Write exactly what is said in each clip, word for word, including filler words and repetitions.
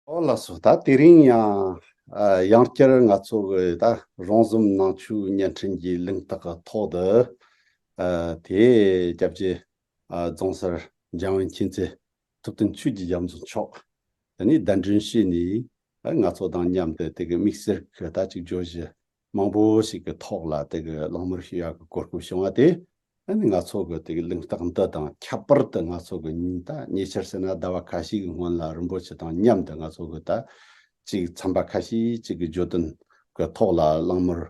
ཨོ་ལགས་སོ། ད་དེ་རིང་ཡང་ཨ་ཡང་བསྐྱར་ང་ཚོ་གི་ད་རོང་ཟོམ་ནང་ཆོས་བརྙན་འཕྲིན་གྱི་གླེང་སྟེགས་ཀྱི་ཐོག་ཏུ་ཨ་དེ་སྐྱབས་རྗེ་ཨ་རྫོང་སར་འཇམ་དབྱངས་མཁྱེན་བརྩེ་ཐུབ་བསྟན་ཆོས་ཀྱི་རྒྱ་མཚོ་མཆོག་དེ་ནས་གདན་འདྲེན་བྱས་ནས་ཨ་ང་ཚོ་དང་མཉམ་དུ་དེ་གི་དམིགས་བསལ་གྱི་ད་ཅིག་བརྗོད་གཞི་མང་པོ་ཞིག་གི་ཐོག་ལ་དེ་གི་གླེང་མོལ་ཞུ་ཡག་གི་གོ་སྐབས་བྱུང་བ་དེ། ཨ་ནི་ང་ཚོ་གི་དེ་གི་གླེང་སྟེགས་འདི་དང་ཁྱད་པར་དུ་ང་ཚོ་གི་ཉིན་ད་ཉེ་ཆར་ཟེར་ན་ཟླ་བ་ཁ་ཤས་ཀྱི་སྔོན་ལ་རིན་པོ་ཆེ་དང་མཉམ་དུ་ང་ཚོ་གི་ད་ཅིག་ཚན་པ་ཁ་ཤས་ཅིག་གི་བརྗོད་དོན་གི་ཐོག་ལ་གླེང་མོལ་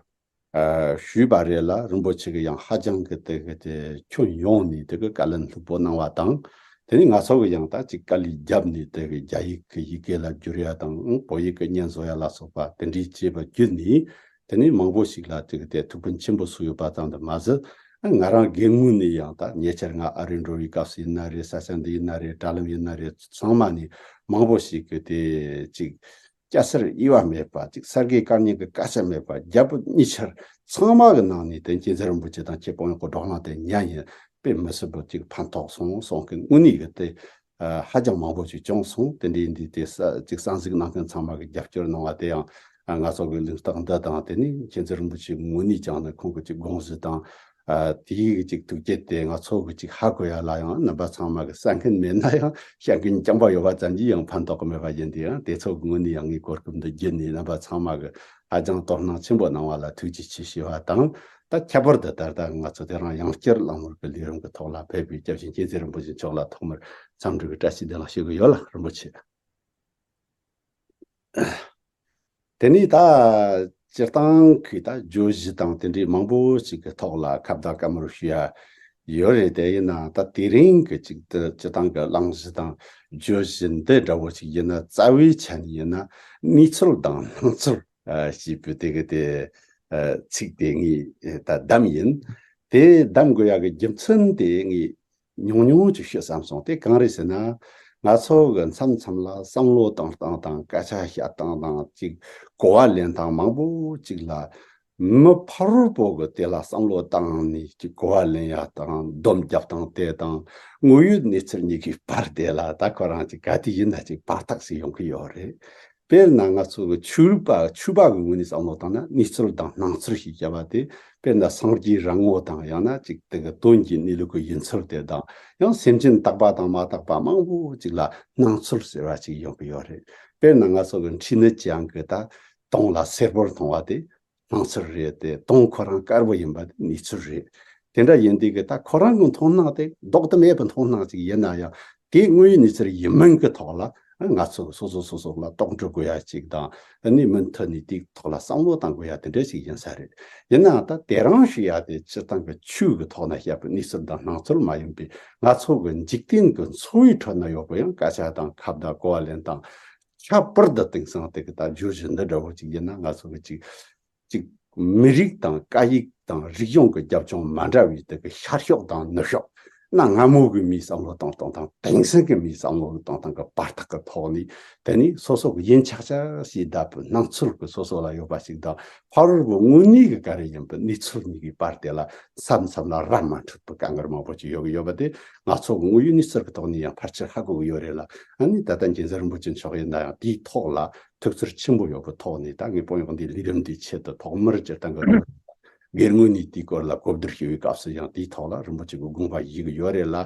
ཨ་ཞུས་པ་རེད་ལ། རིན་པོ་ཆེ་གི་ཡང་ཧ་ཅང་གི་དེ་གི་དེ་ཁྱོན་ཡོངས་ནས་དེ་གི་བཀའ་ལན་ལྷུག་པོ་གནང་བ་དང་། དེ་ནས་ང་ཚོ་གི་ཡང་ད་ཅིག་དཀའ་ལས་བརྒྱབ་ནས་དེ་གི་རྒྱ་ཡིག་གི་ཡི་གེ་ལ་བསྒྱུར་ཡ་དང་བོད་ཡིག་གི་སྙན་བཟོ་ཡ་ལ་སོགས་པ་དེ་འདྲའི་བྱས་པ་བརྒྱུད་ནས། དེ་ནས་མང་པོ་ཞིག་ལ་ཅིག་དེ་ཐུགས་ཕན་ཆེན་པོ་གསོས་ཡོད་པ་ཙམ་དུ་མ་ཟད། ང་རང་སྒེར་ངོས་ནས་ཡང་ད་ཉེ་ཆར་ང་ཨ་རི་འགྲོ་བའི་སྐབས་སུ་ཡིན་ན་རེད། ས་ཆ་འདི་ཡིན་ན་རེད། དྲ་ལམ་ཡིན་ན་རེད། ཚང་མ་ནས་མང་པོ་ཞིག་གིས་དེ་ཅིག་སྐྱ་སེར་དབྱེ་བ་མེད་པ། ཅིག་གསར་བརྗེ་དཀའ་ཉེན་གྱི་སྐད་ཆ་མེད་པ། རྒྱ་བོད་གཉིས་ཆར་ཚང་མ་གི་ནང་ནས་དེ་མཁྱེན་བརྩེ་རིན་པོ་ཆེ་དང་ཁྱེད་དཔོན་གཡོག་གི་བགྲོ་གླེང་དེ་ཉན་ཡིན། དཔེ་མི་སྲིད་པ་ཅིག་ཕན་ཐོགས་སོང་སོང་གི་དངོས་གནས་གི་དེ། ཨ་ཧ་ཅང་མང་པོ་ཞིག་བྱུང་སོང་། དེ་འདྲའི་འདི་དེ་ས་ཅིག་གསན་གཟིགས་གནང་མཁན་ཚང་མ་གི་རྒྱབ་སྐྱོར་གནང་བ་དེ་ཡང་ཨ་ང་ཚོ་གི་གླེང་སྟེགས་འདི་དང་། དེ་ནི་མཁྱེན་བརྩེ་རིན་པོ་ཆེ་དངོས་གནས་ཀྱང་ནི་ཁོང་གི་ཅིག་དགོངས་གཞི་དང་ཨ་དེའི་གི་ཅིག་ཐུགས་བསྐྱེད་དེ་ང་ཚོ་གི་ཅིག་ཧ་གོ་ཡ་ལ་ཡང་རྣམ་པ་ཚང་མ་གི་གསན་མཁན་མེད་ན་ཡང་བཤད་མཁན་རྐྱང་པ་ཡོད་པ་ཙམ་གྱིས་ཡང་ཕན་ཐོགས་གི་མེད་པ་ཡིན། དེ་ཡང་དེ་ཚོ་གི་ངོས་ནས་ཡང་ངས་གོ་སྐབས་འདི་བརྒྱུད་ནས་རྣམ་པ་ཚང་མ་གི་ཧ་ཅང་དོ་སྣང་ཆེན་པོ་གནང་བ་ལ་ཐུགས་རྗེ་ཆེ་ཞུ་བ་དང་། ད་ཁྱད་པར་དུ་ད་ལྟ་ང་ཚོ་དེ་རིང་ཡང་བསྐྱར་གླེང་མོལ་གྱི་ལས་རིམ་གྱི་ཐོག་ལ་ཕེབས་པའི་སྐྱབས་རྗེ་མཁྱེན་བརྩེ་རིན་པོ་ཆེ་མཆོག་ལ་ཐོག་མར་འཚམས་འདྲི་གི་བཀྲ་ཤིས་བདེ་ལེགས་ཞུ་གི་ཡོད་ལ། རིན་པོ་ཆེ། དེ་ནས་ད་སྤྱིར་བཏང་གི་ད་བརྗོད་གཞི་དང་དེ་འདྲའི་མང་པོ་ཞིག་གི་ཐོག་ལ་ཁ་བརྡ་བཀའ་མོལ་ཞུ་ཡ་ཡོད་རེད། དེ་ཡིན་ན་ད་དེ་རིང་གི་ཅིག་ད་སྤྱིར་བཏང་གི་གླེང་གཞི་དང་བརྗོད་གཞི་འདི་འདྲ་བོ་ཞིག་ཡིན་ན། རྩ་བའི་ཆ་ནས་ཡིན་ན་ནུས་ཚོད་དང་སྣང་ཚུལ། ཨ་ཞེས་པའི་དེ་གི་དེ་ཨ་ཚིག་དེ་ངས་ཨ་ད་བདམས་ཡིན། དེ་བདམས་དགོས་ཡག་གི་རྒྱུ་མཚན་དེ་ངས་ཉུང་ཉུང་ཅིག་ཤོད་བསམ་སོང་། དེ་གང་རེད་ཟེར་ན། ང་ཚོ་གི་མཚམས་མཚམས་ལ་བསམ་བློ་བཏང་སྟངས་དང་སྐད་ཆ་བཤད་སྟངས་དང་ཅིག་གོ་བ་ལེན་སྟངས་མང་པོ་ཅིག་ལ་མི་ཕ་རོལ་པོ་གི་དེ་ལ་བསམ་བློ་བཏང་ནས་ཅིག་གོ་བ་ལེན་ཡ་དང་སྡོམ་རྒྱབ་སྟངས་དེ་དང་དངོས་ཡོད་གནས་ཚུལ་གཉིས་ཀའི་བར་དེ་ལ་ད་ཁོ་རང་ཅིག་ག་དུས་ཡིན་ན་ཅིག་བར་ཐག་ཅིག་ཡོང་གི་ཡོད་རེད། དཔེར་ན་ང་ཚོ་གི་ཆོས་ལུགས་པ་ཆོས་པ་གི་ངོས་ནས་བསམ་བློ་བཏང་ན་ནུས་ཚོད་དང་སྣང་ཚུལ་ཞེས་བྱ་བ་དེ། དཔེར་ན་སངས་རྒྱས་རང་ངོ་དང་ཡང་ན་ཅིག་དེ་གི་དོན་གྱི་གནས་ལུགས་ཀྱི་ཡིན་ཚུལ་དེ་དང་། ཡང་སེམས་ཅན་དག་པ་དང་མ་དག་པ་མང་པོ་ཅིག་ལ་སྣང་ཚུལ་ཟེར་བ་ཅིག་ཡོང་གི་ཡོད་རེད། དཔེར་ན་ང་ཚོ་གི་འཕྲིན་ནད་ཅན་གྱི་ད་དོན་ལ་སེར་པོར་མཐོང་བ་དེ་སྣང་ཚུལ་རེད་དེ། དོན་ཁོ་རང་དཀར་པོ་ཡིན་པ་དེ་ནུས་ཚུལ་རེད། དེ་འདྲ་ཡིན་དུས་གི་ད་ཁོ་རང་གི་མཐོང་སྣང་དེ་ལྡོག་ཏུ་མེད་པའི་མཐོང་སྣང་ཅིག་ཡིན་ན་ཡང་། དེ་དངོས་ཡོད་གནས་ཚུལ་ཡིན་མིན་གྱི་ཐོག་ལ་ང་ཚོ་སོ་སོ་སོ་སོ་ལ་རྟོག་འགྲོ་དགོས་ཡ་ཅིག་དང་། ཨ་ནི་མུ་མཐུད་ནས་དེའི་ཐོག་ལ་བསམ་བློ་བཏང་དགོས་ཡ་དེ་འདྲ་ཞིག་ཡིན་ས་རེད། ཡིན་ནའང་ད་དེ་རིང་ཞུ་ཡ་དེ་སྤྱིར་བཏང་གི་ཆོས་ཀྱི་ཐོག་ན་བཤད་པའི་གནས་ཚུལ་དང་སྣང་ཚུལ་མ་ཡིན་པའི་ང་ཚོ་གི་འཇིག་རྟེན་གྱི་འཚོ་བའི་ཁྲོད་ན་ཡོད་པའི་ཡང་སྐད་ཆ་དང་ཁ་བརྡ་གོ་བ་ལེན་སྟངས། ཁྱད་པར་དུ་དེང་སང་དེ་གི་ད་བརྗོད་གཞི་འདི་འདྲ་བོ་ཅིག་ཡིན་ན། ང་ཚོ་གི་ཅིག་ཅིག་མི་རིགས་དང་སྐད་ཡིག་དང་རིག་གཞུང་གི་རྒྱབ་ལྗོངས་མ་འདྲ་བའི་དེ་གི་ཤར་ཕྱོགས་དང་ནུབ་ཕྱོགས། གནའ་སྔ་མོ་གི་མིའི་བསམ་བློ་གཏོང་སྟངས་དང་དེང་སང་གི་མིའི་བསམ་བློ་གཏོང་སྟངས་ཀྱི་བར་ཐག་གི་ཐོག་ནས། དེ་ནི་སོ་སོ་གི་ཡིན་ཆགས་ཆགས་ཞེས་བརྡབ་པའི་སྣང་ཚུལ་གྱི་སོ་སོ་ལ་ཡོད་པ་ཞིག་དང་། ཕ་རོལ་པོ་དངོས་གནས་ཀྱི་ག་རེ་ཡིན་པའི་གནས་ཚུལ་གཉིས་ཀྱི་བར་དེ་ལ་མཚམས་མཚམས་ལ་ར་མ་འཕྲོད་པའི་དཀའ་ངལ་མང་པོ་ཅིག་ཡོད་ཀྱི་ཡོད་པ་དེ་ང་ཚོ་གི་དངོས་ཡོད་གནས་ཚུལ་གྱི་ཐོག་ནས་ཡང་ཕལ་ཆེར་ཧ་གོ་གི་ཡོད་རེད་ལ། ཨ་ནི་ད་ལྟ་མཁྱེན་བརྩེ་རིན་པོ་ཆེ་མཆོག་ཡིན་ན་ཡང་དེའི་ཐོག་ལ་ཐུགས་འཚུར་ཆེན་པོ་ཡོད་པའི་ཐོག་ནས། ད་ངས་དཔོན་གཡོག་འདིའི་ལས་རིམ་འདིའི་ཆེད་དུ་ཐོག་མར་སྤྱིར་བཏང་གི་སྒེར་ངོས་ནས་དེའི་སྐོར་ལ་གོ་བསྡུར་ཞུ་བའི་སྐབས་སུ་ཡང་དེའི་ཐོག་ལ་རིན་པོ་ཆེ་གི་དགོངས་པ་ཡིད་ཀྱི་ཡོད་རེད་ལ།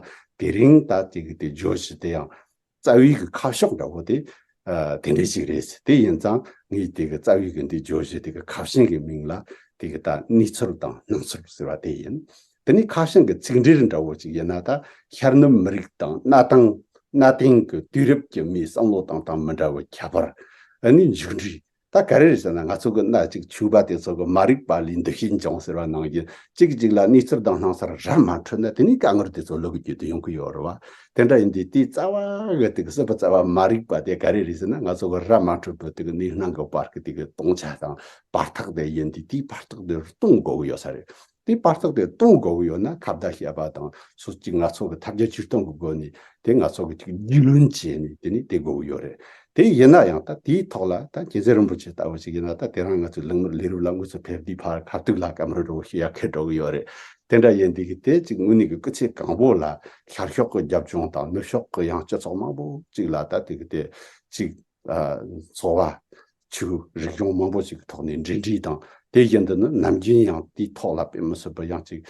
དེ་རིང་ད་དེ་གི་དེ་བརྗོད་གཞི་དེ་ཡང་རྩ་བའི་གི་ཁ་ཕྱོགས་འདྲ་བོ་དེ་ཨ་དེ་འདྲ་ཞིག་རེད། དེ་ཡིན་ཙང་ངས་དེ་གི་རྩ་བའི་གི་འདི་བརྗོད་གཞི་དེ་གི་ཁ་བྱང་གི་མིང་ལ་དེ་གི་ད་ནུས་ཚོད་དང་སྣང་ཚུལ་ཟེར་བ་དེ་ཡིན། དེ་ནི་ཁ་བྱང་གི་ཚིག་འགྲེལ་འདྲ་བོ་ཅིག་ཡིན་ན། ད་ཤར་ནུབ་མི་རིགས་དང་གནའ་དེང་གནའ་དེང་གི་དུས་རབས་ཀྱི་མིའི་བསམ་བློ་གཏོང་སྟངས་མི་འདྲ་བའི་ཁྱད་པར། ཨ་ནི་མཇུག་འབྲས། ད་ག་རེ་རེད་ཟེར་ན། ང་ཚོ་གི་གནའ་ཅིག་ཆོས་པ་དེ་ཚོ་གི་མ་རིག་པ་ལས་འདུ་ཤེས་འབྱུང་ཟེར་བ་ནང་བཞིན། གཅིག་གཅིག་ལ་གནས་ཚུལ་དང་སྣང་ཚུལ་ར་མ་འཕྲོད་ན་དེ་ནི་དཀའ་ངལ་དེ་ཚོ་ལུག་གི་རྒྱུད་དུ་ཡོང་གི་ཡོད་རེད་བ། དེ་འདྲ་ཡིན་དུས་དེའི་རྩ་བ་གི་དེ་གི་སྲིད་པ་རྩ་བ་མ་རིག་པ་དེ་ག་རེ་རེད་ཟེར་ན། ང་ཚོ་གི་ར་མ་འཕྲོད་པའི་དེ་གི་ནུས་སྣང་གི་བར་གི་དེ་གི་སྟོང་ཆ་དང་བར་ཐག་དེ་ཡིན་དུས། དེའི་བར་ཐག་དེ་སྟོང་དགོས་གི་ཡོད་ས་རེད། དེ་བར་ཐག་དེ་གཏོང་དགོས་ཀྱི་ཡོད་ན། ཁ་བརྡ་བཤད་པ་དང་སོ་གཅིག་ང་ཚོ་གི་ཐབས་བརྒྱ་ཇུས་སྟོང་གི་སྒོ་ནས་དེ་ང་ཚོ་གི་ཅིག་རྒྱུས་ལོན་བྱས་ནས་དེ་ནས་དེ་དགོས་ཀྱི་ཡོད་རེད། དེ་ཡིན་ན་ཡང་ད་དེའི་ཐོག་ལ་ད་མཁྱེན་བརྩེ་རིན་པོ་ཆེ་ལྟ་བུ་ཞིག་ཡིན་ན། ད་དེ་རིང་ང་ཚོའི་ལས་མི་ལས་རིམ་ལ་དངོས་སུ་ཕེབས་དུས་ཕར་ཁ་ཐུག་ལ་བཀའ་མོལ་འདྲ་བོ་ཞུ་ཡ་ཁེལ་འགྲོ་གི་ཡོད་རེད། དེ་འདྲ་ཡིན་དུས་ཀྱི་དེ་ཅིག་དངོས་གནས་ཀྱི་སྐུ་ཚེ་གང་པོ་ལ་ཤར་ཕྱོགས་ཀྱི་རྒྱབ་ལྗོངས་དང་ནུབ་ཕྱོགས་ཀྱི་ཡང་སྤྱི་ཚོགས་མང་པོ་ཅིག་ལ་ད་དེ་གི་དེ་ཅིག་ ཨ་འཚོ་བ་ཆོས་རིག་གཞུང་མང་པོ་ཞིག་གི་ཐོག་ནས་འབྲེལ་འདྲིས་དང་། དེ་བཞིན་དུ་ནི་ནམ་རྒྱུན་ཡང་དེའི་ཐོག་ལ་དཔེ་མི་སྲིད་པ་ཡང་ཅིག་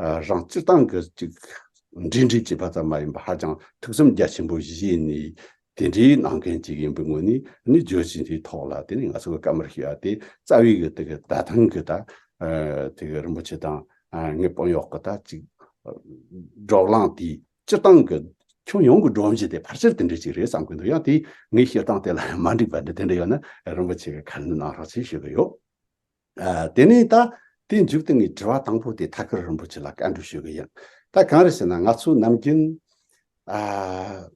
ཨ་རང་སྤྱིར་བཏང་གི་ཅིག་འབྲེལ་འདྲིས་བྱེད་པ་ཙམ་མ་ཡིན་པར་ཧ་ཅང་ཐུགས་བསམ་རྒྱ་ཆེན་པོ་བཞེས་ནས། དེ་འདྲའི་གནང་མཁན་ཅིག་ཡིན་པའི་ངོས་ནས་ནི་བརྗོད་བྱ་འདིའི་ཐོག་ལ་དེ་ནི་ང་ཚོ་གི་བཀའ་མོལ་ཞུ་ཡ་དེ་རྩ་བའི་གི་དེ་གི་ད་ཐེངས་གི་ད་ཨ་དེ་གི་རིན་པོ་ཆེ་དང་ཨ་ངའི་དཔོན་གཡོག་གི་ད་ཅིག་བགྲོ་གླེང་དེ་སྤྱིར་བཏང་གི་ཁྱོན་ཡོངས་ཀྱི་སྒྲོམ་གཞི་དེ་ཕལ་ཆེར་དེ་འདྲ་ཅིག་རེད་བསམ་གི་འདུག་ཡང་དེ་ངའི་བཤད་སྟངས་དེ་ལ་མ་འགྲིག་པ་འདི་དེ་འདྲ་ཡོད་ན་རིན་པོ་ཆེ་གི་ཁ་སྣོན་གནང་རོགས་ཞེས་ཞུ་གི་ཡོད། ཨ་དེ་ནས་ད་དེ་མཇུག་ཏུ་ངས་དྲི་བ་དང་པོ་དེ་ཐད་ཀར་རིན་པོ་ཆེ་ལ་བཀའ་འདྲི་ཞུ་གི་ཡིན། ད་གང་རེད་ཟེར་ན། ང་ཚོ་ནམ་རྒྱུན་ཨ་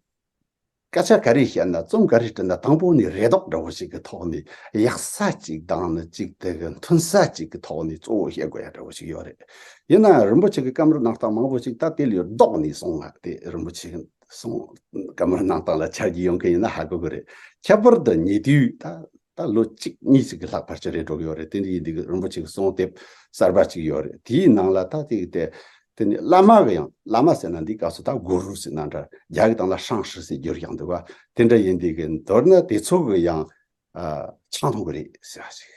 སྐད་ཆ་ག་རེ་བཤད་ན། རྩོམ་ག་རེ་བྲིས་ན། དང་པོ་ནས་རེ་དོགས་འདྲ་བོ་ཞིག་གི་ཐོག་ནས། ཡག་ས་ཅིག་དང་ནི་ཅིག་དེ་གི་མཐུན་ས་ཅིག་གི་ཐོག་ནས་གཙོ་བོ་བཤད་དགོས་ཡ་འདྲ་བོ་ཞིག་ཡོད་རེད། ཡིན་ནའང་རིན་པོ་ཆེ་གི་བཀའ་མོལ་གནང་སྟངས་མང་པོ་ཞིག་ད་དེ་ལས་ལྡོག་ནས་སོང་ང་། དེ་རིན་པོ་ཆེ་གི་སོང་བཀའ་མོལ་གནང་སྟངས་ལ་ཆ་རྒྱུས་ཡོད་མཁན་ཡིན་ན་ཧ་གོ་གི་རེད། ཁྱད་པར་དུ་ཉེ་དུས་ད་ད་ལོ་གཅིག་གཉིས་ཅིག་གི་ལྷག་ཕལ་ཆེར་རེད་འགྲོ་གི་ཡོད་རེད། དེ་འདྲ་ཡིན་དུས་རིན་པོ་ཆེ་གི་གསུང་དེབ་གསར་པ་ཅིག་ཡོད་རེད། དེའི་ནང་ལ་ད་དེ་གི་དེ། དེ་ནས་བླ་མ་གི་ཡང་། བླ་མ་ཟེར་ན་འདི་སྐབས་སུ་ད་གུ་རུ་ཟེར་ན་འདྲ། རྒྱ་གི་སྟེང་ལ་ཧྲང་ཧྲི་ཟེར་བསྒྱུར་ཡང་འདུག་བ། དེ་འདྲ་ཡིན་དུས་གི་མདོར་ན་དེ་ཚོ་གི་ཡང་ཨ་ཆང་འཐུང་གི་རེད་ཟེར་བ་ཞིག་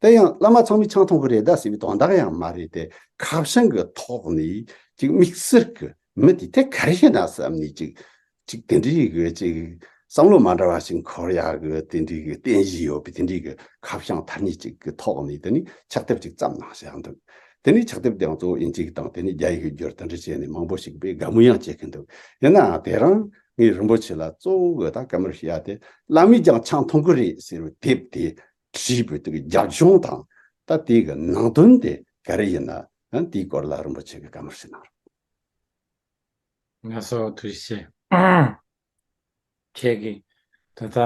དེ་ཡང་བླ་མ་ཚང་མས་ཆང་འཐུང་གི་རེད་ད་ཟེར་བའི་དོན་དག་ཡང་མ་རེད་དེ། ཁ་བྱང་གི་ཐོག་ནས་ཅིག་དམིགས་བསལ་གི་མི་དེ་དེ་ག་རེ་ཡིན་ན་བསམ་ནས་ཅིག་ཅིག་དེ་འདྲའི་གི་ཅིག་བསམ་བློ་མ་འདྲ་བ་ཞིག་འཁོར་ཡག་གི་དེ་འདྲའི་གི་རྟེན་གཞི་ཡོད་པའི་དེ་འདྲའི་གི་ཁ་བྱང་ཐ་སྙད་ཅིག་གི་ཐོག་ནས། དེ་ནས་ཕྱག་དེབ་ཅིག་བརྩམས་གནང་བཞག་འདུག་དེ་ནས་ཕྱག་དེབ་དེའང་གཙོ་བོ་དབྱིན་ཇི་གི་དང་དེ་ནས་རྒྱ་ཡིག་གི་བསྒྱུར། དེ་འདྲ་བྱས་ནས་མང་པོ་ཞིག་དཔེ་དགའ་མོས་ཡང་བྱེད་ཀྱི་འདུག་ཡིན་ནའང་དེ་རིང་ངས་རིན་པོ་ཆེ་ལ་གཙོ་བོ་གི་ད་བཀའ་མོལ་ཞུ་ཡ་དེ། བླ་མས་ཀྱང་ཆང་འཐུང་གི་རེད་ཟེར་བའི་དེབ་དེ་བྲིས་པའི་དེ་གི་རྒྱབ་ལྗོངས་དང་། ད་དེ་གི་ནང་དོན་དེ་ག་རེ་ཡིན་ན། ཨ་དེའི་སྐོར་ལ་རིན་པོ་ཆེ་གི་བཀའ་མོལ་ཞིག་གནང་རོགས། ལགས་སོ། ཐུགས་རྗེ་ཆེ། ཁྱེད་ཀྱིས་ད་ལྟ་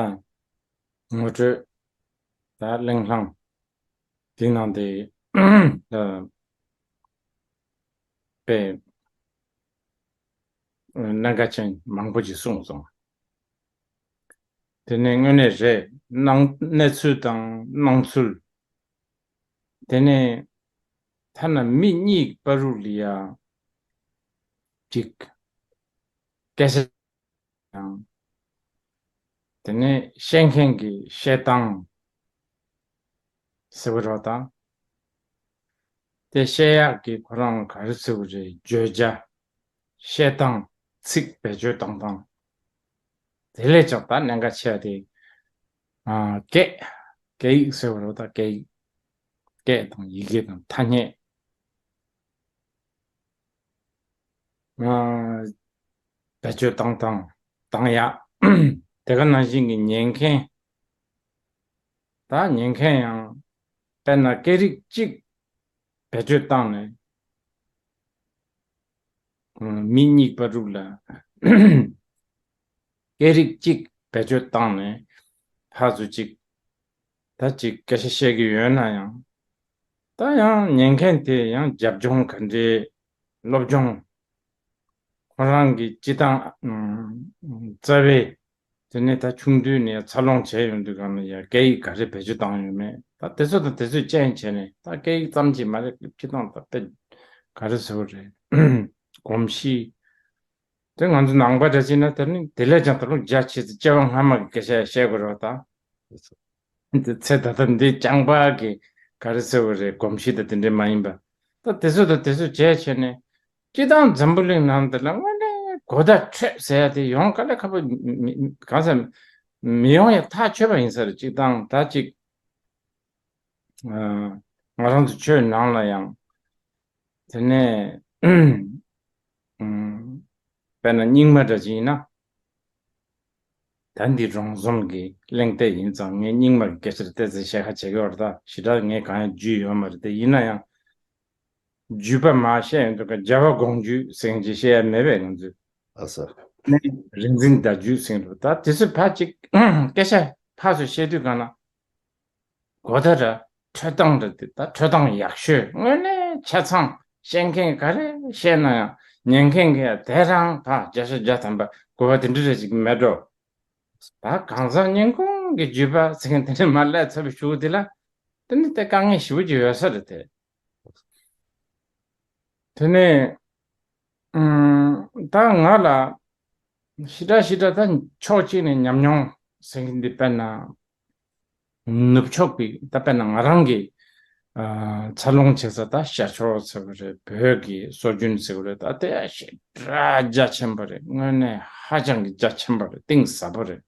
ངོ་སྤྲོད་ད་གླེང་སློང་དེ་ནང་དེ་ད་དཔེ་གནད་འགག་ཅན་མང་པོ་ཅིག་གསུངས་སོང་། དེ་ནས་དངོས་གནས་རེད། སྣང་གནས་ཚུལ་དང་སྣང་ཚུལ། དེ་ནས་ཐ་ན་མི་གཉིས་བར་དུ་ལ་ཡང་ཅིག་སྐད་ཆ་དང་། དེ་ནས་བཤད་མཁན་གྱི་བཤད་སྟངས་ཟེར་བ་རོ་དང་། དེ་བཤད་ཡག་གི་ཁོ་རང་ག་རེ་ཟེར་བ་རེད། བརྗོད་བྱ། བཤད་སྟངས། ཚིག་བེད་སྤྱོད་བཏང་སྟངས། དེ་ལས་ཀྱང་ད་གནད་འགག་ཆེ་བ་དེ། ཨ་སྐད། སྐད་ཡིག་ཟེར་བ་རོ་ད། སྐད་ཡིག་སྐད་དང་ཡི་གེ་དང་ཐ་སྙད། ཨ་བེད་སྤྱོད་བཏང་སྟངས། བཏང་ཡག་དེ་ག་ནང་བཞིན་གྱི་ཉན་མཁན། ད་ཉན་མཁན་ཡང་དཔེར་ན་སྐད་རིགས་གཅིག་བེད་སྤྱོད་བཏང་ནས། ཨ་མི་གཉིས་བར་དུ་ལ་སྐད་རིགས་གཅིག་བེད་སྤྱོད་བཏང་ནས་ཕར་ཚུར་གཅིག་ད་ཅིག་སྐད་ཆ་བཤད་ཀྱི་ཡོད་ན་ཡང་། ད་ཡང་ཉན་མཁན་དེ་ཡང་རྒྱབ་ལྗོངས་ག་འདྲའི་སློབ་སྦྱོང་། ཁོ་རང་གི་སྤྱི་བཏང་ཨ་རྩ་བའི་དེ་ནས་ད་ཆུང་དུས་ནས་འཚར་ལོངས་བྱས་ཡོང་དུས་སྒང་ལ་ཡང་སྐད་ཡིག་ག་རེ་བེད་སྤྱོད་བཏང་ཡོད་མེད། ད་དེ་ཚོ་དང་དེ་ཚོའི་རྐྱེན་བྱས་ནས། ད་སྐད་ཡིག་ཙམ་གྱིས་མ་རེད། སྤྱི་བཏང་ད་དཔེ་ག་རེ་ཟེར་བ་རེད། གོམས་གཤིས། དེ་ང་ཚོ་ནང་པ་འདྲ་བྱས་ན་དེ་ནི་དེ་ལས་ཀྱང་ད་རུང་རྒྱ་ཆེ་ཚེ་སྐྱེ་བ་སྔ་མ་གི་སྐད་ཆ་བཤད་དགོས་རེད་བ་ད། དེ་ཚེ་ད་ལྟ་འདི་རྐྱང་པ་གི་ག་རེ་ཟེར་བ་རེད། གོམས་གཤིས་དང་དེ་འདྲའི་མ་ཡིན་པ། ད་དེ་ཚོ་དང་དེ་ཚོ་བྱས་བྱས་ནས། སྤྱི་བཏང་འཛམ་བུ་གླིང་ནང་འདི་ལ་དངོས་གནས་གོ་བརྡ་འཕྲོད་ཟེར་ཡ་དེ་ཡོང་དཀའ་ལས་ཁག་པོ། མི་མི་གང་ཟེར། མི་ཡོང་ཡ་ཐག་ཆོད་པ་ཡིན་ས་རེད། སྤྱི་བཏང་ད་ཅིག་ཨ་ང་རང་ཚོ་ཆོས་ནང་ལ་ཡང་། དེ་ནས་ཨུམ་དཔེར་ན་རྙིང་མ་འདྲ་ཅིག་ཡིན་ན། ད་འདི་རོང་ཟོམ་གྱི་གླེང་སྟེགས་ཡིན་ཙང་ངས་རྙིང་མ་གི་སྐད་ཆ་ཏོག་ཙམ་བཤད་ཁ་བྱེད་ཀྱི་ཡོད་རེད། ད་ཞེ་དྲག་ངས་གང་ཡང་བརྒྱུད་ཡོད་མ་རེད། དེ་ཡིན་ན་ཡང་བརྒྱུད་པ་མར་བཤད་ཡོང་དུས་ཀ་རྒྱལ་བ་དགོངས་བརྒྱུད་ཟེར་མཁན་ཅིག་བཤད་ཡ་མེད་པས། ང་ཚོས་ཨ་ས་ནས་རིག་འཛིན་བརྡ་བརྒྱུད་ཟེར་མཁན་འདུག་ད་དེ་ཚོ་ཕར་ཅིག་སྐད་ཆ་ཕར་ཚུར་བཤད་དུས་གང་ན། གོ་བརྡ་ར་འཕྲོད་སྟངས་ར་དེ་ད་འཕྲོད་སྟངས་ཡག་ཤོས། དངོས་གནས་ཆ་ཚང་བཤད་མཁན་ག་རེ་བཤད་ན་ཡང་ཉན་མཁན་གྱིས་ཡ་དེ་རང་ཕར་བརྒྱ་ཆ་བརྒྱ་ཐམ་པ་གོ་བ་དེ་འདྲ་རེ་ཅིག་མེད་འགྲོ། ད་གང་ཟག་སྙིང་ཁོང་གི་བརྒྱུད་པ་ཟེར་མཁན་དེ་འདྲ་མར་སླེབས་ཚར་བའི་གཞུག་དེ་ལ། དེ་ནི་དེ་དཀའ་ངལ་ཞེ་པོ་ཅིག་ཡོད་ས་རེད་དེ། དེ་ནས་ཨུམ་ད་ང་ལ་ཞེ་དྲག་ཞེ་དྲག་ད་ཕྱོགས་གཅིག་ནས་ཉམས་མྱོང་ ཟེར་མཁན་འདི་དཔེར་ན་ནུབ་ཕྱོགས་པའི་ད་དཔེར་ན་ང་རང་གི་ཨ་འཚར་ལོངས་བྱེད་ས་ད་ཤར་ཕྱོགས་ཟེར་བ་རེད། བོད་ཀྱི་སྲོལ་རྒྱུན་ཟེར་བ་རེད། ད་དེ་ཞེ་དྲག་རྒྱ་ཆེན་པོ་རེད། དངོས་གནས་ཧ་ཅང་གི་རྒྱ་ཆེན་པོ་རེད། གཏིང་ཟབ་པོ་རེད།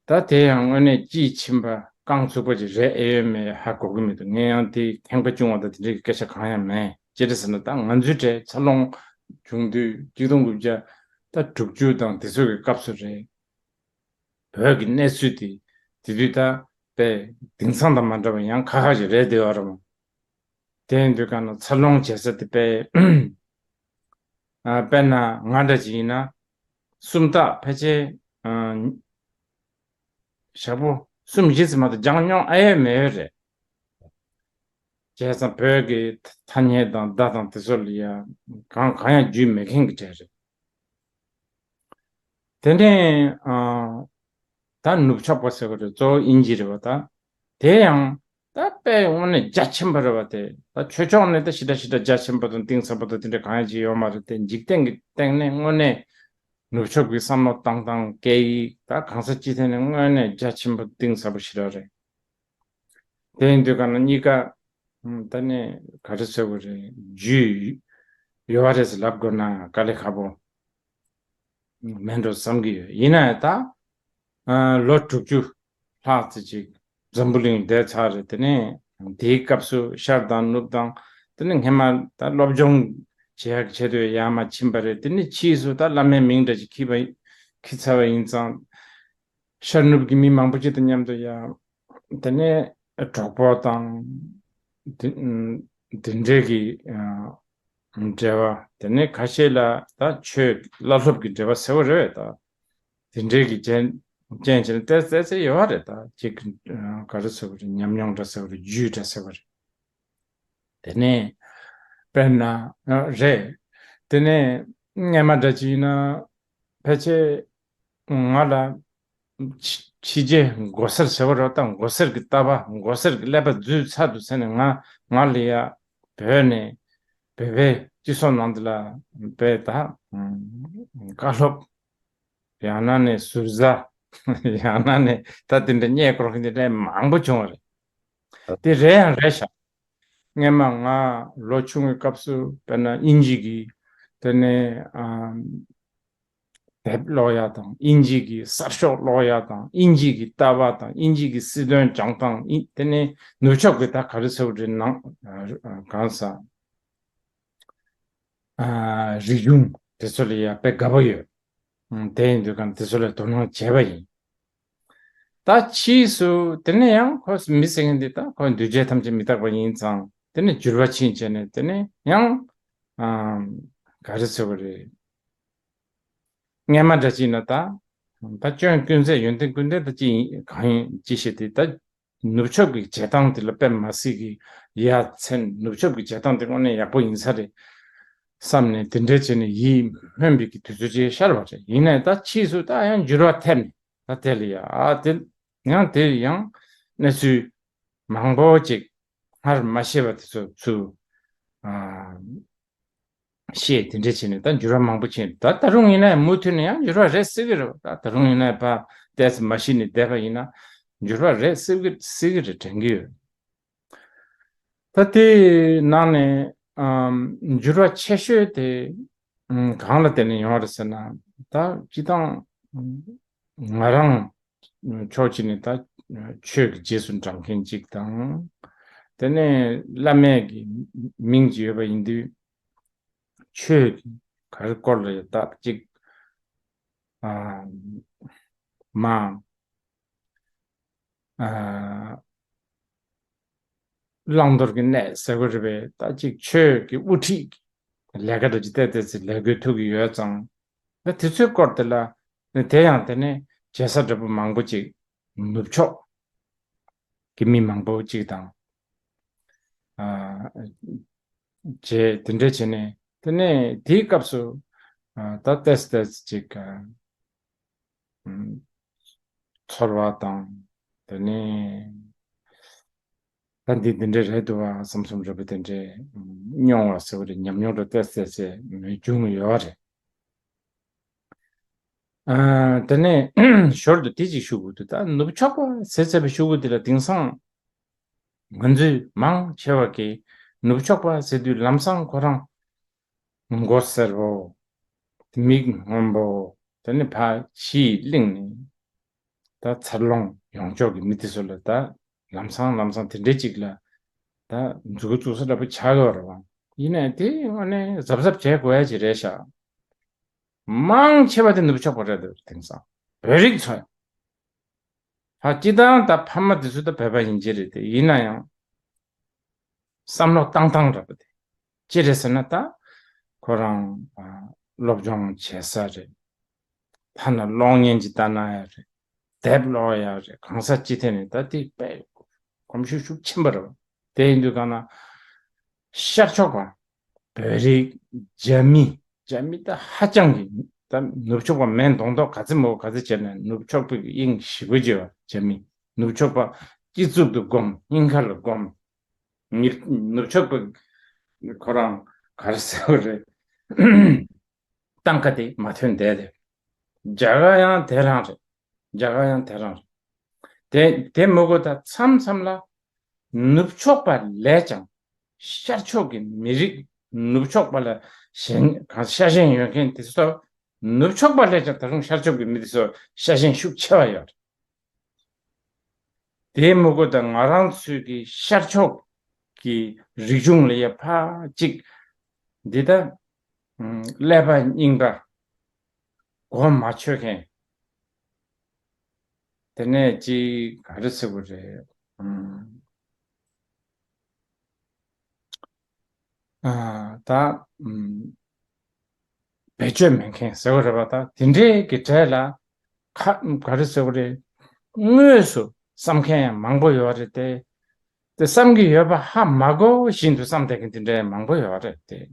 ད་དེ་ཡང་དངོས་གནས་དཔྱིས་ཕྱིན་པ་རྐང་ཚུགས་པ་ཅིག་རེད་ཨེ་ཡོད་མེད་ཧ་གོ་གི་མི་འདུག་ངས་ཡང་དེ་ཁེངས་པ་བྱུང་བ་དང་དེ་འདྲའི་སྐད་ཆ་གང་ཡང་མེད། ཅི་རེད་ཟེར་ན་ད་ང་ཚོའི་གྲས་འཚར་ལོངས་བྱུང་དུས་གཅིག་སྟོང་དགུ་བརྒྱ་ད་དྲུག་ཅུ་དང་དེ་ཚོ་གི་སྐབས་སུ་རེད། བོད་ཀྱི་གནས་ཚུལ་དེ་དེ་དུས་ད་དཔེ་དེང་སང་དང་མ་འདྲ་བ་ཡང་ཁ་ཁ་ཞིག་རེད་བསྡད་ཡོད་རེད་མོ། དེ་ཡིན་དུས་གང་ན་འཚར་ལོངས་བྱེད་ས་དེ་དཔེ་ཨ་དཔེར་ན་ང་འདྲ་ཅིག་ཡིན་ན་སུམ་རྟགས་ཕལ་ཆེར་ཨ་ཞག་པོ་གསུམ་བཞི་ཙམ་མ་གཏོགས་སྦྱང་མྱོང་ཨེ་ཡོད་མེད་ཡོད་རེད། བྱས་ཙང་བོད་ཀྱི་ཐ་སྙད་དང་བརྡ་དང་དེ་ཚོ་ལ་ཡང་གང་གང་ཡང་རྒྱུས་མེད་མཁན་གྱི་གྲས་རེད། དེ་ནས་ཨ་ད་ནུབ་ཕྱོགས་པ་ཟེར་བ་རེད། གཙོ་བོ་དབྱིན་ཇི་རེད་བ། ད་དེ་ཡང་ད་དཔེ་དངོས་གནས་རྒྱ་ཆེན་པོ་རེད་བ། དེ་ད་ཆོས་ཕྱོགས་ནས་ད་ཞེ་དྲག་ཞེ་དྲག་རྒྱ་ཆེན་པོ་དང་གཏིང་ཟབ་པོ་དང་དེ་འདྲ་གང་ཡང་ཅིག་ཡོད་མ་རེད། དེ་འཇིག་རྟེན་གྱི་སྟེང་ནས་དངོས་གནས་ནུབ་ཕྱོགས་ཀྱི་བསམ་བློ་བཏང་སྟངས་སྐད་ཡིག་ད་གང་ས་ཅི་ཐད་ནས་དངོས་གནས་རྒྱ་ཆེན་པོ་གཏིང་ཟབ་པོ་ཞེ་དྲག་རེད། དེ་ཡིན་དུས་གང་ན་གཉིས་ཀ་ད་ནི་ག་རེ་ཟེར་དགོས་རེད། རྒྱུས་ཡོད་པ་རེད་ཟེར་ལབ་དགོས་ན་དཀའ་ལས་ཁག་པོ་མེད་འགྲོ་བསམ་གྱི་ཡོད། ཡིན་ན་ཡང་ད་ཨ་ལོ་དྲུག་ཅུ་ལྷག་ཙམ་ཅིག་འཛམ་བུ་གླིང་བསྡད་ཚར་རེད། དེ་ནས་དེའི་སྐབས་སུ་ཤར་དང་ནུབ་དང་དེ་ནས་སྔས་མ་ད་སློབ་སྦྱོང་བྱེད་ཡག་ཆེད་དུ་ཡར་མར་ཕྱིན་པ་རེད། དེ་ནས་ཕྱིས་སུ་ད་བླ་མའི་མིང་འདྲ་ཅིག་འཁྱེར་བ་འཁྱེར་ཚར་བ་ཡིན་ཙང་། ཤར་ནུབ་ཀྱི་མི་མང་པོ་ཅིག་དང་མཉམ་དུ་ཡང་དེ་ནས་གྲོགས་པོ་དང་དེ་དེ་འདྲའི་གི་འབྲེལ་བ། དེ་ནས་ཁ་ཤས་ལ་ད་ཆོས་བླ་སློབ་ཀྱི་འབྲེལ་བ་ཟེར་བ་རེད་བས། ད་དེ་འདྲའི་གི་རྐྱེན་རྐྱེན་བྱས་ནས་ཏོག་ཙམ་ཡོད་པ་རེད། ད་ཅིག་ག་རེ་ཟེར་བ་རེད། ཉམས་མྱོང་འདྲ་ཟེར་བ་རེད། རྒྱུས་འདྲ་ཟེར་བ་རེད། དེ་ནས་དཔེར་ན་རེད། དེ་ནས་སྔས་མ་འདྲ་ཅིག་ཡིན་ན་ཕལ་ཆེར་ང་ལ་ཕྱི་ཕྱི་རྗེས་མགོ་སེར་ཟེར་བ་རེད། ད་མགོ་སེར་གྱི་ལྟ་བ་མགོ་སེར་གྱི་ཀླད་པ་འཛུལ་ཚར་འདུག་ཟེར་ནས་ང་ང་ལ་ཡ་བོད་ནས་བོད་པའི་སྤྱི་ཚོགས་ནང་དུ་ལ་བོད་ད་བཀའ་སློབ་ཡང་ན་ནས་ཟུར་ཟ། ཡང་ན་ནས་ད་དེ་འདྲ་རྙེད་སྐོར་གྱི་འདི་འདྲ་མང་པོ་བྱུང་བ་རེད། དེ་རེད་ཡང་རེད་ཤག་སྔས་མ་ང་ལོ་ཆུང་བའི་སྐབས་སུ་དཔེར་ན་དབྱིན་ཇི་གི་དེ་ནས་ཨམ་དེབ་ཀློག་ཡག་དང་། དབྱིན་ཇི་གི་གསར་ཤོག་ཀློག་ཡག་དང་། དབྱིན་ཇི་གི་ལྟ་བ་དང་། དབྱིན་ཇི་གི་སྲིད་དོན་སྦྱང་སྟངས། དབྱིན་དེ་ནས་ནུབ་ཕྱོགས་ཀྱི་ད་ག་རེ་ཟེར་བ་རེད། ནང་ཨ་གང་ཟག་ཨ་རིག་གཞུང་དེ་ཚོ་ལ་ཡ་དཔེ་དགའ་པོ་ཡོད། ཨང་། དེ་ཡིན་དུས་གང་དེ་ཚོ་ལ་དོ་སྣང་བྱས་པ་ཡིན། ད་ཕྱིས་སུ་དེ་ནས་ཡང་ཁོ་མི་ཟེར་མཁན་འདི་ད་ཁོ་འདུས་བྱས་ཐམས་ཅད་མི་རྟག་པ་ཡིན་ཙང་དེ་ནས་འགྱུར་བ་ཕྱིན་བྱས་ནས་དེ་ནས་ཡང་ཨ་ག་རེ་ཟེར་བ་རེད། སྔས་མ་འདྲ་ཅིག་ན་ད་ད་སྐྱོན་ཀུན་ཟད་ཡོན་ཏན་ཀུན་ལྡན་ད་ཅི་ཡིན་གང་ཡིན་ཅི་ཞིག་དེ་ད་ནུབ་ཕྱོགས་ཀྱི་བྱེད་སྟངས་དེ་ལ་དཔེ་མ་སྲིད་ཀྱི་ཡ་མཚན། ནུབ་ཕྱོགས་ཀྱི་བྱེད་སྟངས་དེ་དངོས་གནས་ཡག་པོ་ཡིན་ས་རེད་བསམ་ནས་དེ་འདྲའི་བྱས་ནས་ཡིད་སྨོན་པའི་གི་དུས་ཚོད་ཅིག་ཤར་བ་རེད། ཡིན་ནའི་ད་ཕྱིས་སུ་ད་ཡང་འགྱུར་བ་ཐེབས་ནས་ད་དེ་ལ་ཡ་ཨ་དེ་ཡང་དེ་ཡང་གནས་ཚུལ་མང་པོ་ཅིག་སྔར་མ་ཤེས་པ་དེ་ཚོ་ཚུར་ཨ། ཤེས། དེ་འདྲ་བྱས་ནས་ད་འགྱུར་བ་མང་པོ་ཕྱིན། ད་ད་རུང་ཡིན་ན་ཡང་མུ་མཐུད་ནས་ཡང་འགྱུར་བ་རེད་སྲིད་ཀྱི་རེད། ད་ད་རུང་ཡིན་ན་ཡང་ཕར་ཏོག་ཙམ་མ་ཤི་ནས་བསྡད་པ་ཡིན་ན་འགྱུར་བ་རེད་སྲིད་ཀྱི་སྲིད་ཀྱི་རེད་དྲན་གྱི་ཡོད། ད་དེའི་ནང་ནས་ཨམ་འགྱུར་བ་ཆེ་ཤོས་དེ་ཨམ་གང་ལ་བརྟེན་ནས་ཡོང་བ་རེད་ཟེར་ན། ད་སྤྱིར་བཏང་ང་རང་ཕྱོགས་གཅིག་ནས་ད་ཆོས་ཀྱི་རྗེས་སུ་འབྲང་མཁན་གཅིག་དང་། དེ་ནས་བླ་མའི་གི་མིང་ཅིག་ཡོད་པ་ཡིན་དུས། ཆོས་ཀྱི་ག་རེ་སྐོར་ལ་ཡོད་ད་ཅིག་ཨ་མ་ཨ་བླང་དོར་གྱི་གནས་ཟེར་དགོས་རེད་པས། ད་ཅིག་ཆོས་ཀྱི་དབུ་ཁྲིད་ཀྱི་ལས་ཀ་འདྲ་ཅིག་ཏོག་ཙམ་ལས་དགོས་ཐུག་གི་ཡོད་ཙང་། ད་དེ་ཚོའི་སྐོར་དེ་ལ་དེ་ཡང་དེ་ནས་བྱེད་ས་འདྲ་པོ་མང་པོ་ཅིག་ནུབ་ཕྱོགས་ཀྱི་མི་མང་པོ་ཅིག་དང་ཨ་བྱས། དེ་འདྲ་བྱས་ནས་དེ་ནས་དེའི་སྐབས་སུ་ཨ་ད་ཏོག་ཙམ་ཏོག་ཙམ་ཅིག་ཨ་ཚོར་བ་དང་། དེ་ནས་ད་འདི་འདི་འདྲ་རེད་འདུག་བ་བསམ་བསམ་རེད་པ། དེ་འདྲ་མྱོང་བ་ཟེར་བ་རེད། ཉམས་མྱོང་འདྲ་ཏོག་ཙམ་ཏོག་ཙམ་བྱུང་ཡོད་རེད། ཨ། དེ་ནས་ཞོར་དུ་དེ་ཅིག་ཞུ་དགོས་འདུག་ད་ནུབ་ཕྱོགས་པ་ཟེར་ཚར་བའི་ཤོག་གུ་དེ་ལ་དེང་སང་ང་ཚོས་མང་ཆེ་བ་གིས་ནུབ་ཕྱོགས་པ་ཟེར་དུས་ལམ་སང་ཁོ་རང་མགོ་སེར་པོ། མིག་སྔོན་པོ། དེ་ནས་ཕར་ཕྱིའི་གླིང་ནས་ད་འཚར་ལོངས་ཡོང་ཕྱོགས་ཀྱི་མི་དེ་ཚོ་ལ་ད་ལམ་སང་ལམ་སང་དེ་འདྲའི་ཅིག་ལ་ད་མཛུབ་གུ་བཙུགས་ས་འདྲ་པོ་ཆགས་ཡོད་རེད་བ། ཡིན་ནའི་དེ་དངོས་གནས་གཟབ་གཟབ་བྱེད་དགོས་ཡ་ཅིག་རེད་ཤག་མང་ཆེ་བ་དེ་ནུབ་ཕྱོགས་པ་རེད་འདུག་དེང་སང་བོད་རིགས་ཚོ་ཡང་། ད་སྤྱི་བཏང་ད་ཕ་མ་དེ་ཚོ་ད་བོད་པ་ཡིན་གྱི་རེད་དེ། ཡིན་ན་ཡང་བསམ་བློ་བཏང་སྟངས་འདྲ་པོ་དེ་ཅི་རེད་ཟེར་ན། ད་ཁོ་རང་ཨ་སློབ་སྦྱོང་བྱེད་ས་རེད། ཐ་ན་གློག་བརྙན་ཅིག་ལྟ་ན་ཡང་རེད། དེབ་ཀློག་ཡང་རེད། གང་ས་ཅི་ཐད་ནས་ད་དེ་དཔེ་གོམས་གཤིས་ཤུགས་ཆེན་པོ་རེད་བ། དེ་ཡིན་དུས་གང་ན་ཤར་ཕྱོགས་པ་བོད་རིགས། རྒྱ་མི། རྒྱ་མི་ད་ཧ་ཅང་གི་ད་ནུབ་ཕྱོགས་པ་མིན་མདོག་མདོག་ག་ཚད་མོ་ག་ཚད་བྱས་ནས་ནུབ་ཕྱོགས་པའི་དབྱིངས་ཞེ་པོ་ཅིག་ཡོད་བ། རྒྱ་མི་ནུབ་ཕྱོགས་པ་སྤྱི་གཙུག་ཏུ་བསྒོམ། སྙིང་ཁ་ལ་བསྒོམ། ནི་ནུབ་ཕྱོགས་པ་ཁོ་རང་ག་རེ་ཟེར་བ་རེད། སྟངས་ཀ་དེ་མ་ཐོན་བསྡད་དེ། རྒྱ་གར་ཡང་དེ་རང་རེད། རྒྱ་གར་ཡང་དེ་རང་རེད། དེ་དེ་མི་དགོས། ད་མཚམས་མཚམས་ལ་ནུབ་ཕྱོགས་པ་ལས་ཀྱང་ཤར་ཕྱོགས་ཀྱི་མི་རིགས། ནུབ་ཕྱོགས་པ་ལ་ཞེན། གང་ཤ་ཞེན་ཡོད་མཁན་དེ་ཚོ་ནུབ་ཕྱོགས་པ་ལས་ཀྱང་ད་རུང་ཤར་ཕྱོགས་ཀྱི་མི་དེ་ཚོ་ཤ་ཞེན་ཤུགས་ཆེ་བ་ཡོད་རེད། དེའི་མི་དགོས། ད་ང་རང་ཚོའི་གི་ཤར་ཕྱོགས་ཀྱི་རིག་གཞུང་ལ་ཡ་ཕ་གཅིག་འདི་ད་ཀླད་པ་རྙིང་པ་གོ་མ་ཆོད་མཁན། དེ་ནས་ཅིག་ག་རེ་ཟེར་དགོས་རེད། ཨ། ད་ཨུམ། བེད་སྤྱོད་མེད་མཁན་ཟེར་བ་རེད་པ། ད་དེ་འདྲའི་གི་གྲས་ལ་ཁ་ག་རེ་ཟེར་བ་རེད། དངོས་སུ་བསམ་མཁན་ཡང་མང་པོ་ཡོད་རེད་དེ། དེ་བསམ་གྱི་ཡོད་པ་ཧ་མ་གོ་བཞིན་དུ་བསམ་བསྡད་མཁན་དེ་འདྲའི་མང་པོ་ཡོད་རེད་དེ།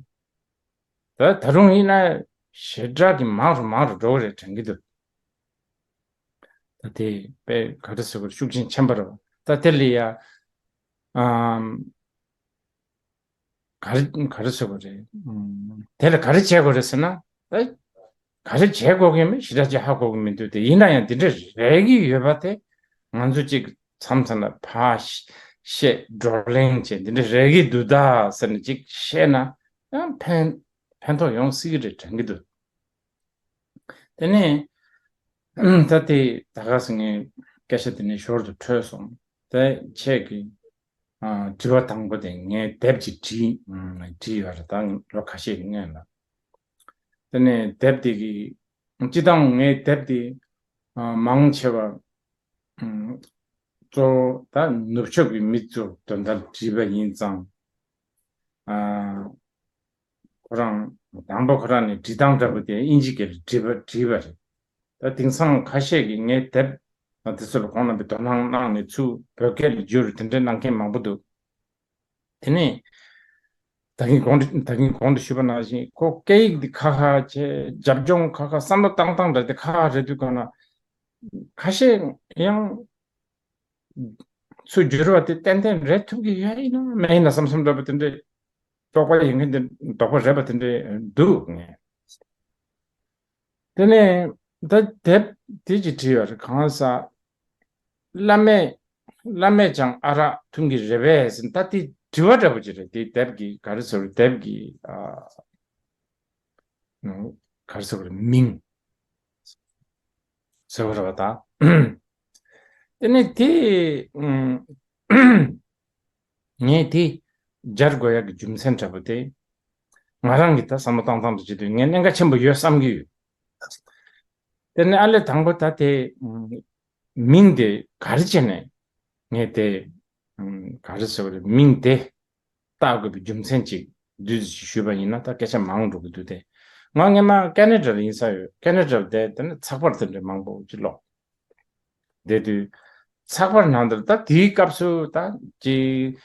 ད་ད་རུང་ཡིན་ན་ཞེ་དྲག་གི་མང་རུ་མང་རུ་འགྲོ་གི་རེད་དྲན་གྱི་འདུག་ད་དེ་དཔེ་ག་རེ་ཟེར་དགོས་རེད། ཤུགས་རྐྱེན་ཆེན་པོ་རེད་པ། ད་དེ་ལ་ཡ་ཨམ། ག་རེ་ག་རེ་ཟེར་དགོས་རེད། ཨམ། དེ་ལ་ག་རེ་བྱེད་དགོས་རེད་ཟེར་ན། ཨེ། ག་རེ་བྱེད་དགོས་མཁན་མིན་ཞེ་དྲག་ཅིག་ཧ་གོ་གི་མི་འདུག་དེ་ཡིན་ན་ཡང་འདི་འདྲ་རེད་ཀྱི་ཡོད་པ་དེ་ང་ཚོ་ཅིག་མཚམས་མཚམས་ལ་ཕར་བཤད། བགྲོ་གླེང་བྱས། འདི་འདྲ་རེད་ཀྱི་འདུག་ད་ཟེར་ནས་ཅིག་བཤད་ན་ཡང་ཕན་ཕན་ཐོགས་ཡོང་སྲིད་ཀྱི་རེད་དྲན་གྱི་འདུག་དེ་ནས་ད་དེ་ད་ག་སེ་ངས་སྐད་ཆ་དེ་ནས་ཞོར་དུ་འཕྲོས་སོང་། དེ་ཁྱེད་ཀྱིས་ཨ། དྲི་བ་དང་པོ་དེ་ངས་དེབ་ཅིག་བྲིས། ཨ། བྲིས་ཡོད་རེད། ད་ལོ་ཁ་ཤས་ཀྱི་སྔོན་ལ། དེ་ནས་དེབ་དེ་གི་སྤྱི་བཏང་ངས་དེབ་དེ་ཨ། མང་ཆེ་བ་ཨ། གཙོ་བོ་ད་ནུབ་ཕྱོགས་ཀྱི་མི་ཚོར་དོན་དག་བྲིས་པ་ཡིན་ཙང་། ཨ། ཁོ་རང་དང་པོ་ཁོ་རང་ནས་འབྲི་སྟངས་འདྲ་པོ་དེ་དབྱིན་ཇི་སྐད་ལ་བྲིས་པ་བྲིས་པ་རེད། ད་དེང་སང་ཁ་ཤས་ཀྱིས་ངའི་དེབ་དེ་ཚོ་ལ་ཁོང་རྣམ་པས་དོ་སྣང་གནང་ནས་ཚུར་བོད་སྐད་ལ་བསྒྱུར་དེ་འདྲ་གནང་མཁན་མང་པོ་འདུག་དེ་ནས་ད་གིན་གོང་དུ་ད་གིན་གོང་དུ་ཞུས་པ་ནང་བཞིན་ཁོ་སྐད་ཡིག་འདི་ཁ་ཁ་བྱས། རྒྱབ་ལྗོངས་ཁ་ཁ། བསམ་བློ་བཏང་སྟངས་འདྲ་དེ་ཁ་ཁ་རེད་འདུག་ག་ན། ཁ་ཤས་ཡང་ཚུར་བསྒྱུར་བ་དེ་ཏན་ཏན་རེད་ཐུབ་ཀྱི་ཡོད་ཡིན་ནམ་མེད་ཡིན་ན་བསམ་བསམ་འདྲ་པོ་དེ་འདྲའི་དོགས་པ་ཡོད་མཁན་དེ། དོགས་པ་རེད་པ་དེ་འདྲའི་འདུག་ངས། དེ་ནས་ད་དེབ་དེ་ཅིག་བྲིས་ཡོད་རེད། གང་ཟག་བླ་མས་བླ་མས་ཀྱང་ཨ་རག་འཐུང་གི་རེད་པས་ཟེར། ད་དེ་དྲི་བ་འདྲ་པོ་ཅིག་རེད། དེ་དེབ་ཀྱི་ག་རེ་ཟེར། དེབ་ཀྱི་ཨ། ག་རེ་ཟེར་དགོས་རེད། མིང་ཟེར་བ་རེད་པ་ད། དེ་ནས་དེ་ངས་དེ་སྦྱར་དགོས་ཡག་གི་རྒྱུ་མཚན་འདྲ་པོ་དེ་ང་རང་གིས་ད་བསམ་བློ་བཏང་སྟངས་དེ་བྱེད་དུས་ངས་གནད་འགག་ཆེན་པོ་ཡོད་བསམ་གྱི་ཡོད། དེ་ནས་ཨ་ལས་དང་པོ་ད་དེ་མིང་དེ་ག་རེ་བྱས་ནས་ངས་དེ་ག་རེ་ཟེར་དགོས་རེད། མིང་དེ་བཏགས་དགོས་པའི་རྒྱུ་མཚན་ཅིག་བསྡུས་ཏེ་ཞུས་པ་ཡིན་ན་ད་སྐད་ཆ་མང་འགྲོ་གི་འདུག་སྟེ། ང་སྔོན་མ་ཀ་ན་ཌ་ལ་ཡིན་ས་ཡོད། ཀ་ན་ཌ་ལ་བསྡད། དེ་ནས་ཚགས་པར་དེ་འདྲ་མང་པོ་ཅིག་ཀློག་བསྡད་དུས། ཚགས་པར་ནང་དུ་ད་དེའི་སྐབས་སུ་ད་ཅིག་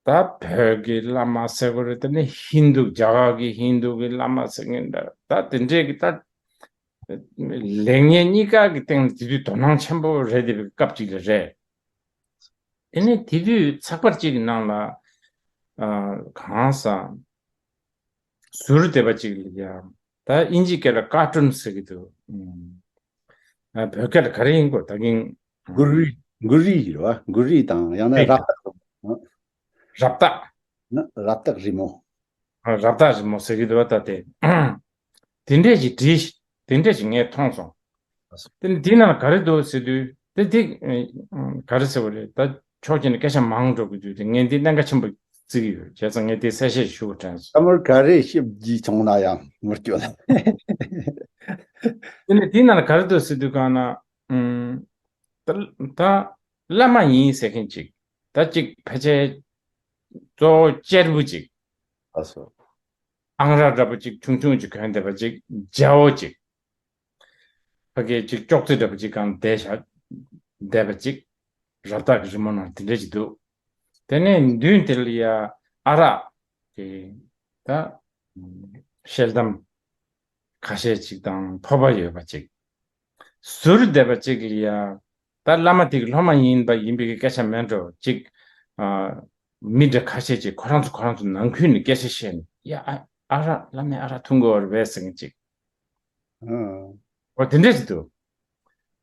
ད་བོད་ཀྱི་བླ་མ་ཟེར་དགོས་རེད། དེ་ནས་ཧིན་དུ། རྒྱ་གར་གྱི་ཧིན་དུ་གི་བླ་མ་ཟེར་མཁན་འདྲ། ད་དེ་འདྲས་ཀྱི་ད་ལེགས་ཉེས་གཉིས་ཀ་གི་སྟེང་ལ་དེ་དུས་དོ་སྣང་ཆེན་པོ་རེད་བསྡད་པའི་སྐབས་ཅིག་ལ་རེད། དེ་ནས་དེ་དུས་ཚགས་པར་གཅིག་གི་ནང་ལ་ཨ། གང་ཟག་ཟུར་བསྡད་པ་གཅིག་ལ་ཡང་ ད་དབྱིན་ཇིའི་སྐད་ལ་ཀར་ཊུན་ཟེར་གྱི་འདུག་ཨ། བོད་སྐད་ལ་ག་རེ་ཡིན་དགོས་ད་གིན། མགུར་རིས། མགུར་རིས་རེད་བ། མགུར་རིས་དང་ཡང་ན་རེད། རབ་རྟོག་རབ་རྟོག་ན་རབ་རྟོག་རི་མོ། ཨ། རབ་རྟོག་རི་མོ་ཟེར་གྱི་འདུག་བ་ད་དེ། དེ་འདྲས་ཞིག་བྲིས། དེ་འདྲས་ཞིག་ངས་མཐོང་སོང་། དེ་ནི་དེའི་ནང་ལ་ག་རེ་འདུག་ཟེར་དུས་དེ་དེ་ག་རེ་ཟེར་བ་རེད། ད་ཕྱོགས་གཅིག་ནས་སྐད་ཆ་མང་འགྲོ་གི་འདུག་དེ་ངས་འདི་གནད་འགག་ཆེན་པོ་བརྩི་གི་ཡོད། བྱས་ཙང་ངས་དེ་གསལ་བཤད་ཞུ་དགོས་དྲན་སོང་། ད་མོར་ག་རེ་ཞིབ་ཀྱིས་བྱུང་ན་ཡང་མི་སྐྱོ་ལ། དེ་ནི་དེའི་ནང་ལ་ག་རེ་འདུག་ཟེར་དུས་གང་ན། ད་ད་བླ་མ་ཡིན་ཟེར་མཁན་ཅིག་ད་ཅིག་ཕལ་ཆེར་གཙོ་བོ་གཅེར་བུ་ཅིག་ཨ་སོ། ཨང་རག་འདྲ་པོ་ཅིག་ཆུང་ཆུང་ཅིག་གོན་བསྡད་པ་ཅིག་རྒྱལ་པོ་ཅིག་ཕ་གི་ཅིག་ཅོག་ཙེ་འདྲ་པོ་ཅིག་སྒང་བསྡད་བཞག་བསྡད་པ་ཅིག་རབ་རྟོག་གི་རི་མོ་ནང་དེ་འདྲ་ཅིག་འདུག་དེ་ནས་མདུན་དེ་ལ་ཡ་ཨ་རག་གི་ད་ཤེལ་དམ་ཁ་ཤས་ཅིག་དང་ཕོར་པ་ཡོད་པ་ཅིག་ཟུར་བསྡད་པ་ཅིག་ལ་ཡ། ད་བླ་མ་དེ་གི་སློབ་མ་ཡིན་པ་ཡིན་པའི་སྐད་ཆ་མེད་འགྲོ་ཅིག་ཨ། མི་འདྲ་ཁ་ཤས་ཅིག་ཁོ་རང་ཚོ་ཁོ་རང་ཚོ་ནང་ཁུལ་ནས་སྐད་ཆ་བཤད་ནས། ཡ་ཨ། ཨ་རག་བླ་མས་ཨ་རག་འཐུང་དགོས་པ་རེད་པས་ཟེར་མཁན་ཅིག་ཨ། འོ་དེ་འདྲས་ཞིག་འདུག་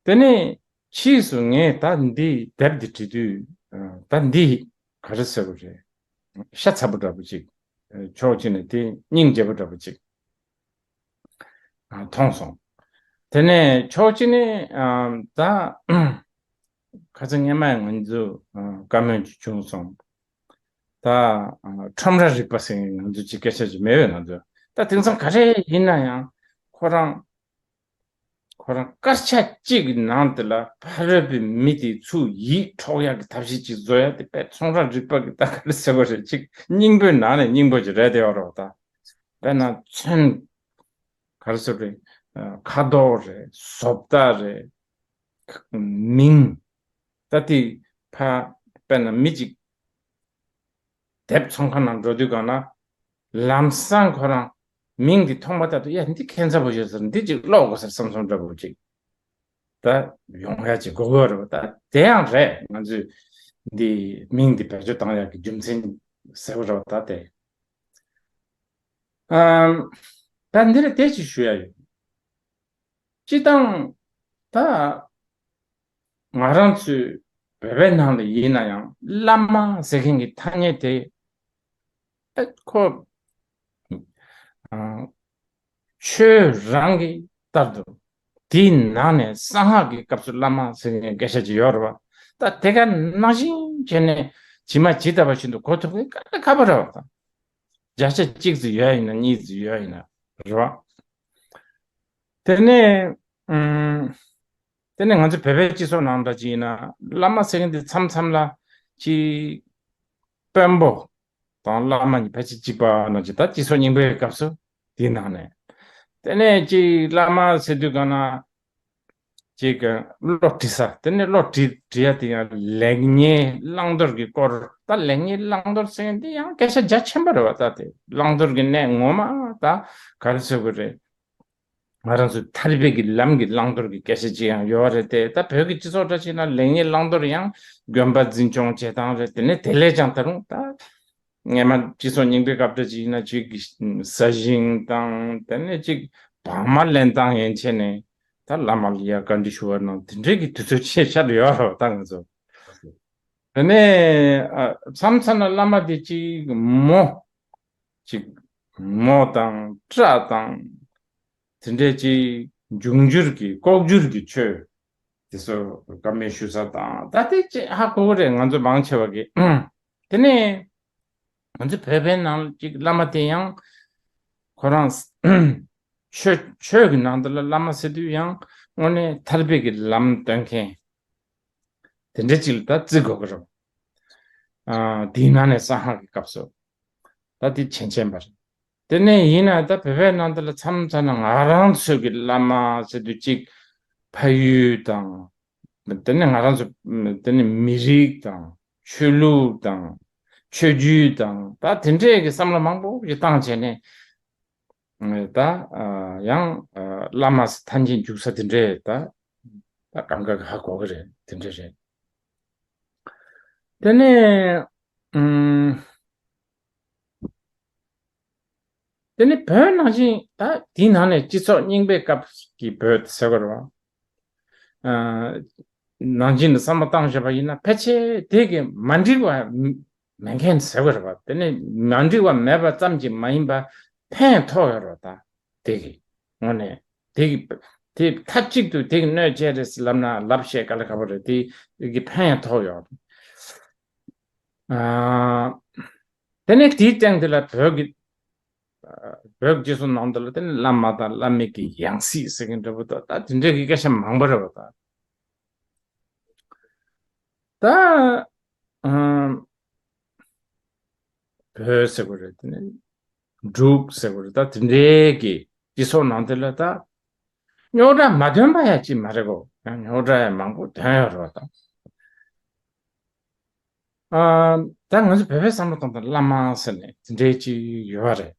དེ་ནས་ཕྱིས་སུ་ངས་ད་འདི་དེབ་འདི་བྲིས་དུས་ཨ། ད་འདི་ག་རེ་ཟེར་དགོས་རེད། ཤ་ཚ་པོ་འདྲ་པོ་ཅིག་ཕྱོགས་གཅིག་ནས་དེ་སྙིང་རྗེ་པོ་འདྲ་པོ་ཅིག་ཨ། མཐོང་སོང་། དེ་ནས་ཕྱོགས་གཅིག་ནས་ཨ། ད་ཁ་སང་སྔོན་མ་ང་ཚོ་ཨ། བཀའ་མོལ་ཅིག་བྱུང་སོང་། ད་ཨ། ཁྲོམ་ར་རིག་པ་ཟེར་མཁན་ང་ཚོ་ཅིག་སྐད་ཆ་ཅིག་མེད་པས། ང་ཚོ་ད་དེང་སང་ག་རེ་ཡིན་ན་ཡང་ཁོ་རང་ཁོ་རང་སྐར་ཆ་གཅིག་གི་ནང་དེ་ལ་ཕ་རོལ་པོའི་མི་དེ་ཚུར་ཡིད་འཕྲོག་ཡག་གི་ཐབས་ཤེས་ཅིག་བཟོ་ཡག་དེ་དཔེ་ཁྲོམ་ར་རིག་པ་གི་ད་ག་རེ་ཟེར་བ་རེད། ཅིག་སྙིང་པོའི་ནང་ནས་སྙིང་པོ་ཅིག་རེད་དེ་ཡོད་རེད་བ། ད་དཔེར་ན་ཚོན། ག་རེ་ཟེར་རེད། ཁ་དོག་རེད། བཟོ་ལྟ་རེད། མིང་། ད་དེ་ཕ་དཔེར་ན་མི་གཅིག་དེབ་ཚོང་ཁང་ནང་འགྲོ་དུས་སྒང་ན་ལམ་སང་ཁོ་རང་མིང་འདི་མཐོང་མ་ཐག་ཏུ་ཡ་འདི་ཁྱད་མཚར་པོ་ཡོད་ཟེར། འདི་གཅིག་ཀློག་དགོས་ཟེར་བསམ་བསམ་འདྲ་པོ་གཅིག་ད་ཡོང་ཡ་གཅིག་དགོས་དགོས་རེད་བ། ད་དེ་ཡང་རེད། ང་ཚོས་འདི་མིང་འདི་བེད་སྤྱོད་བཏང་ཡ་གི་རྒྱུ་མཚན་ཟེར་བ་རེད་བ། ད་དེ། ཨམ། ད་འདི་ལ་དེ་ཅིག་ཞུ་ཡ་ཡོད། སྤྱིར་བཏང་ད་ང་རང་ཚོའི་བོད་པའི་ནང་ལ་ཡིན་ན་ཡང་བླ་མ་ཟེར་མཁན་གྱི་ཐ་སྙད་དེ་ཨེ་ཁོ་ཨ། ཆོས་རང་གི་ལྟར་དུ་དེའི་ནང་ནས་གསང་སྔགས་ཀྱི་སྐབས་སུ་བླ་མ་ཟེར་མཁན་སྐད་ཆ་ཅིག་ཡོད་རེད་བ། ད་དེ་ག་ནང་བཞིན་བྱས་ནས་ཇི་མ་ཇི་ལྟ་བ་བཞིན་དུ་གོ་ཐུབ་མཁན་དཀའ་ལས་ཁག་པོ་རེད་བ། ད་བརྒྱ་ཆ་གཅིག་ཙམ་ཡོད་ཡིན་ན་གཉིས་ཙམ་ཡོད་ཡིན་ན་རེད་བ། དེ་ནས་ཨུམ། དེ་ནས་ང་ཚོ་བོད་པའི་སྤྱི་ཚོགས་ནང་འདྲ་ཅིག་ཡིན་ན་བླ་མ་ཟེར་མཁན་དེ་མཚམས་མཚམས་ལ་ཅིག་དཔོན་པོ་དང་བླ་མ་གཉིས་ཕལ་ཆེར་གཅིག་པ་ནང་ཅིག་ད་སྤྱི་ཚོགས་རྙིང་པའི་སྐབས་སུ་དེའི་ནང་ནས། དེ་ནས་ཅིག་བླ་མ་ཟེར་དུས་གང་ན་ཅིག་བློ་དྲི་ས། དེ་ནས་བློ་དྲི་དྲི་ཡ་དེ་ཡང་ལེགས་ཉེས་བླང་དོར་གྱི་སྐོར། ད་ལེགས་ཉེས་བླང་དོར་ཟེར་མཁན་དེ་ཡང་སྐད་ཆ་རྒྱ་ཆེན་པོ་རེད་བ། ད་དེ་བླང་དོར་གྱི་གནས་ངོ་མ་ད་ག་རེ་ཟེར་དགོས་རེད། ང་རང་ཚོ་ཐར་པའི་གི་ལམ་གྱི་བླང་དོར་གྱི་སྐད་ཆ་ཅིག་ཡང་ཡོད་རེད་དེ། ད་བོད་ཀྱི་སྤྱི་ཚོགས་འདྲ་ཅིག་ན་ལེགས་ཉེས་བླང་དོར་ཡང་དགོན་པ་འཛིན་སྐྱོང་བྱེད་སྟངས་རེད། དེ་ནས་དེ་ལས་ཀྱང་ད་རུང་ད་སྔས་མ་སྤྱི་ཚོགས་རྙིང་པའི་སྐབས་འདྲ་ཅིག་ཡིན་ན་ཅིག་གི་ས་ཞིང་དང་དེ་ནས་ཅིག་བག་མ་ལེན་སྟངས་ཡན་ཆད་ནས་ད་བླ་མ་ལ་ཡ་བཀའ་འདྲི་ཞུ་བ་ནང་དེ་འདྲའི་གི་དུས་ཚོད་ཆེ་ཤར་ཡོད་རེད་བ། ད་ང་ཚོ་དེ་ནས་ཨ། མཚམས་མཚམས་ན་བླ་མ་དེ་ཅིག་མོ། ཅིག་མོ་དང་སྐྲ་དང་དེ་འདྲའི་ཅིག་འབྱུང་འགྱུར་གྱི་ལྐོག་གྱུར་གྱི་ཆོས་དེ་ཚོ་བཀའ་མོལ་ཞུ་ས་དང་ད་དེ་ཅིག་ཧ་གོ་གི་རེད། ང་ཚོ་མང་ཆེ་བ་གིས། དེ་ནས་ང་ཚོ་བོད་པའི་ནང་ཅིག་བླ་མ་དེ་ཡང་ཁོ་རང་ཆོས་ཆོས་ཀྱི་ནང་དུ་ལ་བླ་མ་ཟེར་དུས་ཡང་དངོས་གནས་ཐར་པའི་གི་ལམ་སྟོན་མཁན་དེ་འདྲ་ཅིག་ལ་ད་བརྩི་དགོས་ཀྱི་རེད། ཨ། དེའི་ནང་ནས་གསང་སྔགས་ཀྱི་སྐབས་སུ་ད་དེ་བྱེད་མཁན་པ་རེད། དེ་ནས་ཡིན་ན་ད་བོད་པའི་ནང་དུ་ལ་མཚམས་མཚམས་ན་ང་རང་ཚོའི་གི་བླ་མ་ཟེར་དུས་གཅིག་ཕ་ཡུལ་དང་། དེ་ནས་ང་རང་ཚོ་དེ་ནས་མི་རིགས་དང་ཆོས་ལུགས་དང་ཆོས་བརྒྱུད་དང་ད་དེ་འདྲས་ཀྱི་བསམ་བློ་མང་པོ་ཞིག་བཏང་བྱས་ནས། ད་ཡང་བླ་མ་ཐམས་ཅད་འཇུག་ས་དེ་འདྲས་ད་ད་གང་ག་གི་ཧ་གོ་གི་རེད། དེ་འདྲས་རེད། དེ་ནས་ཨུམ། དེ་ནི་བོད་ནང་བཞིན་ད་དེའི་ནང་ནས་སྤྱི་ཚོགས་རྙིང་པའི་སྐབས་ཀྱི་བོད་ཟེར་དགོས་རེད་བ། ཨ། ནང་བཞིན་དུ་བསམ་བློ་བཏང་བཞག་པ་ཡིན་ན་ཕལ་ཆེར་དེ་གི་མ་འགྲིག་པ་མེད་མཁན་ཟེར་དགོས་རེད་བ། དེ་ནི་མ་འགྲིག་པ་མེད་པ་ཙམ་གྱིས་མ་ཡིན་པ་ཕན་ཐོགས་ཡོད་རེད་བ། ད་དེ་གི་དངོས་གནས་དེ་གི་དེ་མཐའ་གཅིག་ཏུ་དེ་གི་གནོད་བྱེད་རེད་ལབ་ན་ལབ་བཤད་ག་ལ་ག་པོ་རེད། དེ་གི་ཕན་ཐོགས་ཡོད་རེད། ཨ། དེ་ནས་དེའི་སྟེང་དེ་ལ་བོད་ཀྱི་བོད་ཀྱི་སྤྱི་ཚོགས་ནང་དུ་ལ་དེ་ནི་བླ་མ་དང་བླ་མའི་གི་ཡང་སྲིད་ཟེར་མཁན་འདྲ་པོ་དང་ད་དེ་འདྲའི་གི་སྐད་ཆ་མང་པོ་རེད་བ། ད་ད་ཨམ། བོད་ཟེར་བ་རེད། དེ་ནི་འབྲུག་ཟེར་བ་རེད། ད་དེ་འདྲའི་གི་སྤྱི་ཚོགས་ནང་དེ་ལ་ད་རྙོག་དྲ་མ་ཐོན་པ་ཡང་ཅིག་མ་རེད་གོ། ཡང་རྙོག་དྲ་ཡང་མང་པོ་ཐོན་ཡོད་རེད་བ་ད། ཨ། ད་ང་ཚོ་བོད་པའི་བསམ་བློ་གཏོང་སྟངས་བླ་མ་ཟེར་ནས་དེ་འདྲའི་ཅིག་ཡོད་པ་རེད།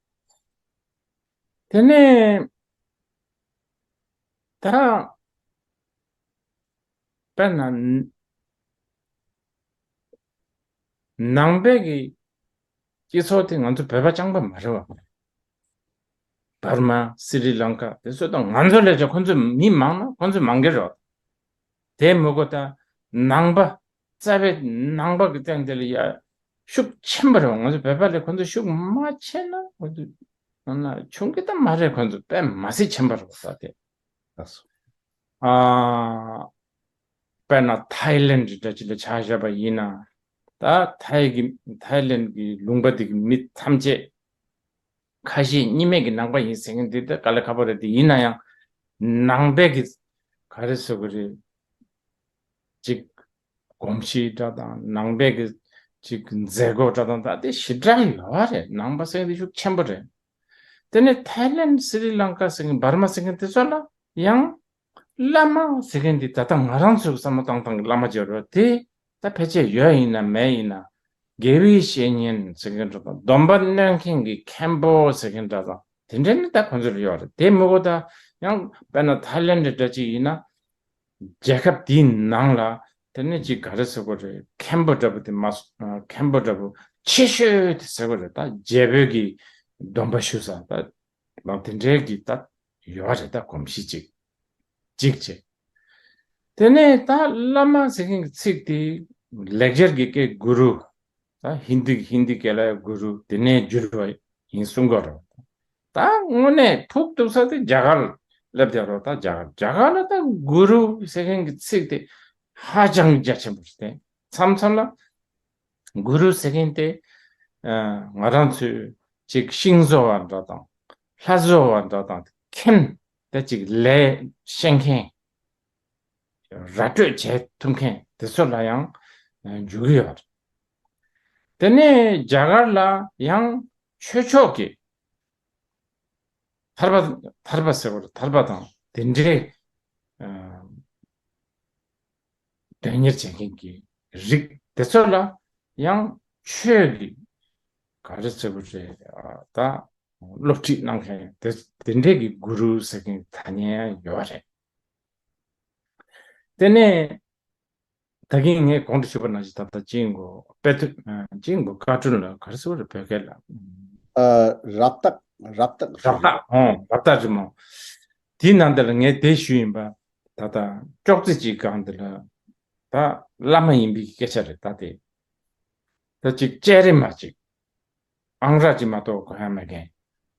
དེ་ནས་ད་དཔེར་ན་ནང་པའི་གི་སྤྱི་ཚོགས་དེ་ང་ཚོ་བོད་པ་རྐྱང་པ་མ་རེད་བ། འབར་མ། སི་རི་ལང་ཀ་དེ་ཚོ་དང་ང་ཚོ་ལས་ཀྱང་ཁོ་ཚོ་མི་མང་ན་ཁོ་ཚོ་མང་གི་རེད། དེ་མི་གོ་ད་ནང་པ། རྩ་བའི་ནང་པ་གི་སྟེང་དེ་ལ་ཡ་ཤུགས་ཆེན་པོ་རེད་བ། ང་ཚོ་བོད་པ་ལས་ཁོ་ཚོ་ཤུགས་མ་ཆེ་ན་ཁོ་ཚོ་ནང་ན་ཆུང་གི་ད་མ་རེད། ཁོ་ཚོ་དཔེ་མ་སྲིད་ཆེན་པོ་རེད་བ་ད་དེ། ལགས་སོ། ཨ། དཔེར་ན་ཐའི་ལེན་འདྲ་ཅིག་ལ་ཆ་བཞག་པ་ཡིན་ན། ད་ཐའི་གི་ཐའི་ལེན་གི་ལུང་པ་དེ་གི་མི་ཐམས་ཅད་ཁ་ཞེ་གཉིས་མེད་ཀྱི་ནང་པ་ཡིན་ཟེར་མཁན་དེ་ད་དཀའ་ལས་ཁག་པོ་རེད། དེ་ཡིན་ན་ཡང་ནང་པའི་གི་ག་རེ་ཟེར་དགོས་རེད། ཅིག་གོམས་གཤིས་འདྲ་དང་ནང་པའི་གི་ཅིག་མཛད་སྒོ་འདྲ་དང་ད་དེ་ཞེ་དྲག་ཡོད་རེད། ནང་པ་ཟེར་མཁན་དེ་ཤུགས་ཆེན་པོ་རེད། དེ་ནས་ཐའི་ལེན། སི་རི་ལང་ཀ་ཟེར་མཁན། འབར་མ་ཟེར་མཁན་དེ་ཚོ་ལ་ཡང་བླ་མ་ཟེར་མཁན་དེ་ད་ལྟ་ང་རང་ཚོའི་བསམ་བློ་བཏང་སྟངས་ཀྱི་བླ་མ་ཅིག་ཡོད་རེད་བ། དེ་ད་ཕལ་ཆེར་ཡོད་ཡིན་ན་མེད་ཡིན་ན། དགེ་བའི་བཤེས་གཉེན་ཟེར་མཁན་འདྲ་དང་སྡོམ་པ་གནང་མཁན་གྱི་མཁན་པོ་ཟེར་མཁན་འདྲ་དང་དེ་འདྲ་ནི་ད་ཁོང་ཚོ་ལ་ཡོད་རེད། དེ་མི་དགོས། ད་ཡང་དཔེར་ན་ཐའི་ལེན་འདྲ་ཅིག་ཡིན་ན། རྒྱལ་ཁབ་དེའི་ནང་ལ་དེ་ནས་ཅིག་ག་རེ་ཟེར་དགོས་རེད། མཁན་པོ་འདྲ་པོ་དེ་མ་སོ། མཁན་པོ་འདྲ་པོ་ཆེ་ཤོས་དེ་ཟེར་དགོས་རེད། ད་རྒྱལ་པོའི་གི་སྡོམ་པ་ཞུ་ས་ད་ལ་དེ་འདྲའི་གི་ད་ཡོད་རེད། ད་གོམས་གཤིས་ཅིག་ཅིག་བྱས། དེ་ནས་ད་བླ་མ་ཟེར་མཁན་གྱི་ཚིག་དེ་ལེགས་སྦྱར་གྱི་སྐད་གུ་རུ། ད་ཧིན་དི་ཧིན་དི་སྐད་ལ་གུ་རུ་དེ་ནས་བསྒྱུར་བ་ཡིན་གསུང་གི་རེད། ད་དངོས་གནས་ཕུགས་གཏུགས་ས་དེ་རྒྱ་གར་སླེབས་བསྡད་རོགས། ད་རྒྱ་གར་རྒྱ་གར་ལ་ད་གུ་རུ་ཟེར་མཁན་གྱི་ཚིག་དེ་ཧ་ཅང་རྒྱ་ཆེན་པོ་རེད། མཚམས་མཚམས་ལ་གུ་རུ་ཟེར་མཁན་དེ་ཨ་ང་རང་ཚོའི་ཅིག་ཤིང་བཟོ་བ་འདྲ་དང་ལྷ་བཟོ་བ་འདྲ་དང་མཁན་དེ་ཅིག་ལས་ཤེས་མཁན། ར་སྤྲོད་བྱེད་ཐུབ་མཁན་དེ་ཚོ་ལ་ཡང་འཇུག་གི་ཡོད་རེད། དེ་ནས་རྒྱ་གར་ལ་ཡང་ཆོས་ཕྱོགས་ཀྱི་ཐར་པ་ཐར་པ་ཟེར་བ་རེད། ཐར་པ་དང་དེ་འདྲའི་དོན་གཉེར་བྱེད་མཁན་གྱི་རིགས་དེ་ཚོ་ལ་ཡང་ཆོས་ཀྱི་ག་རེ་ཟེར་བ་རེད། ད་སློབ་ཁྲིད་གནང་མཁན་དེ་དེ་འདྲའི་གི་གུ་རུ་ཟེར་མཁན་ཐ་སྙད་ཡོད་རེད། དེ་ནས་ད་གིན་ངས་གོང་དུ་ཞུས་པ་ནང་བཞིན་ད་ལྟ་ཅིང་གོ་དཔེ་ཐོ་ཅིང་གོ་བཀའ་དྲུང་ལ་ག་རེ་ཟེར་བ་རེད་བོད་སྐད་ལ། ཨ། རབ་རྟགས། རབ་རྟགས། རབ་རྟགས། ཨོ་རབ་རྟགས་རི་མོ། དེའི་ནང་དེ་ལ་ངས་དེ་ཞུས་ཡིན་པ། ད་ལྟ་ཅོག་ཙེ་གཅིག་སྒང་དེ་ལ་ད་བླ་མ་ཡིན་པའི་སྐད་ཆ་རེད། ད་དེ་ད་ཅིག་ལྕགས་རི་མ་ཅིག་ཨང་རག་ཅིག་མ་གཏོགས་གོ་ཡ་མེད་མཁན།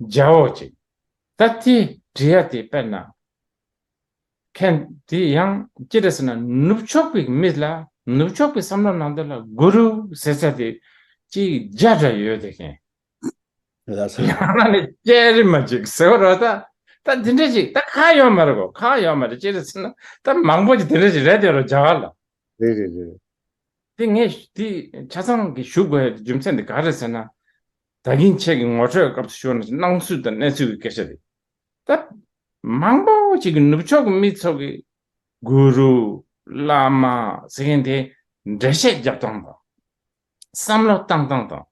རྒྱལ་པོ་ཅིག་ད་དེ་འབྲི་ཡ་དེ་དཔེར་ན། མཁན་དེ་ཡང་ཅི་རེད་ཟེར་ན་ནུབ་ཕྱོགས་པའི་མི་ལ་ནུབ་ཕྱོགས་པའི་བསམ་བློ་ནང་དེ་ལ་གུ་རུ་ཟེར་ས་དེ་ཅིག་རྒྱ་འདྲ་ཡོད་དེ་མཁན། ལགས་སོ། ཡང་ན་ནི་ལྕགས་རི་མ་ཅིག་ཟེར་བ་རེད། ད་ད་དེ་འདྲ་ཅིག་ད་ཁག་ཡོད་མ་རེད་གོ་ཁག་ཡོད་མ་རེད། ཅི་རེད་ཟེར་ན་ད་མང་པོ་ཅིག་དེ་འདྲ་ཅིག་རེད་དེ་རོ་རྒྱ་གར་ལ། རེད་རེད་རེད། དེ་ངས་དེ་ཆ་ཚང་གི་ཞུ་དགོས་ཡ་རྒྱུ་མཚན་དེ་ག་རེ་ཟེར་ན། ད་གིན་ཁྱེད་ཀྱི་ངོ་སྤྲོད་སྐབས་སུ་ཞུ་ན་སྣང་ཚུལ་དང་གནས་ཚུལ་གྱི་སྐད་ཆ་རེད། ད་མང་པོ་ཅིག་གི་ནུབ་ཕྱོགས་ཀྱི་མི་ཚོ་གི་གུ་རུ་བླ་མ་ཟེར་མཁན་དེ་འགྲེལ་བཤད་རྒྱབ་སྟངས་དང་བསམ་བློ་བཏང་སྟངས་དང་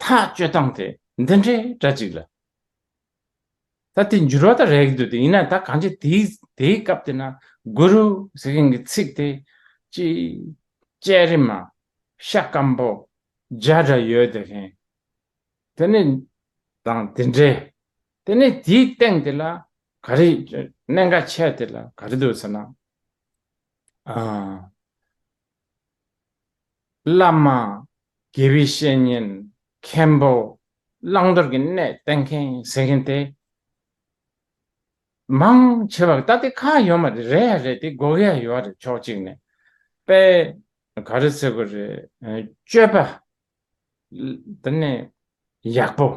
ཐག་གཅོད་སྟངས་དེ་འདི་འདྲའི་འདྲ་ཅིག་ལ། ད་དེ་འགྱུར་བ་ད་རེག་གི་འདུག་དེ་ཡིན་ན་ད་གང་ཅི་དེའི་དེའི་སྐབས་དེ་ན་གུ་རུ་ཟེར་མཁན་གྱི་ཚིག་དེ་ཅི་ལྕགས་རི་མ་ཤ་སྐམ་པོ་རྒྱ་འདྲ་ཡོད་དེ་མཁན། དེ་ནས་ དང་དེ་འདྲའི། དེ་ནས་དེའི་སྟེང་དེ་ལ་ག་རེ། གནད་འགག་ཆེ་དེ་ལ་ག་རེ་འདུག་ཟེར་ན། ཨ། བླ་མ། དགེ་བའི་བཤེས་གཉེན། མཁན་པོ། བླང་དོར་གྱི་གནས་བསྟན་མཁན་ཟེར་མཁན་དེ་མང་ཆེ་བ་ད་དེ་ཁག་ཡོད་མ་རེད། རེད་ཡ་རེད། དེ་དགོས་ཡ་ཡོད་རེད། ཕྱོགས་གཅིག་ནས་དཔེ་ག་རེ་ཟེར་དགོས་རེད། སྤྱོད་པ་དེ་ནས་ཡག་པོ།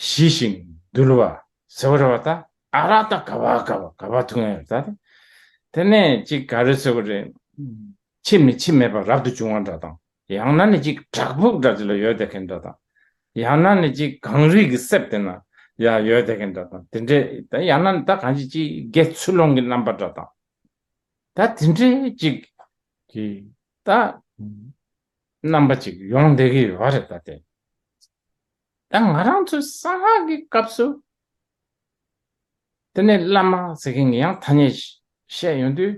ཞི་ཞིང་དུལ་བ་ཟེར་བ་རེད་བ། ད་ཨ་རག་ད་ག་བ་ག་བ་ག་བ་འཐུང་ཡ་ཡོད་ད། དེ་ནས་ཅིག་ག་རེ་ཟེར་བ་རེད། ཕྱི་མི་ཕྱི་མེད་པར་རབ་ཏུ་བྱུང་བ་འདྲ་དང་། ཡང་ན་ནི་ཅིག་བྲག་ཕུག་འདྲ་ཅིག་ལ་ཡོད་བསྡད་མཁན་འདྲ་དང་། ཡང་ན་ནི་ཅིག་གངས་རི་གི་གསེབ་དེ་ན་ཡ་ཡོད་བསྡད་མཁན་འདྲ་དང་། དེ་འདྲས་ད་ཡང་ན་ནི་ད་གང་ཅི་ཅིག་དགེ་ཚུལ་སློང་གི་རྣམ་པ་འདྲ་དང་། ད་དེ་འདྲས་ཅིག་གི་ད་རྣམ་པ་ཅིག་ཡོང་བསྡད་ཀྱི་ཡོད་རེད་ད་དེ། ད་ང་རང་ཚོའི་གསང་སྔགས་ཀྱི་སྐབས་སུ། དེ་ནས་བླ་མ་ཟེར་མཁན་གྱི་ཡང་ཐ་སྙད་བཤད་ཡོང་དུས།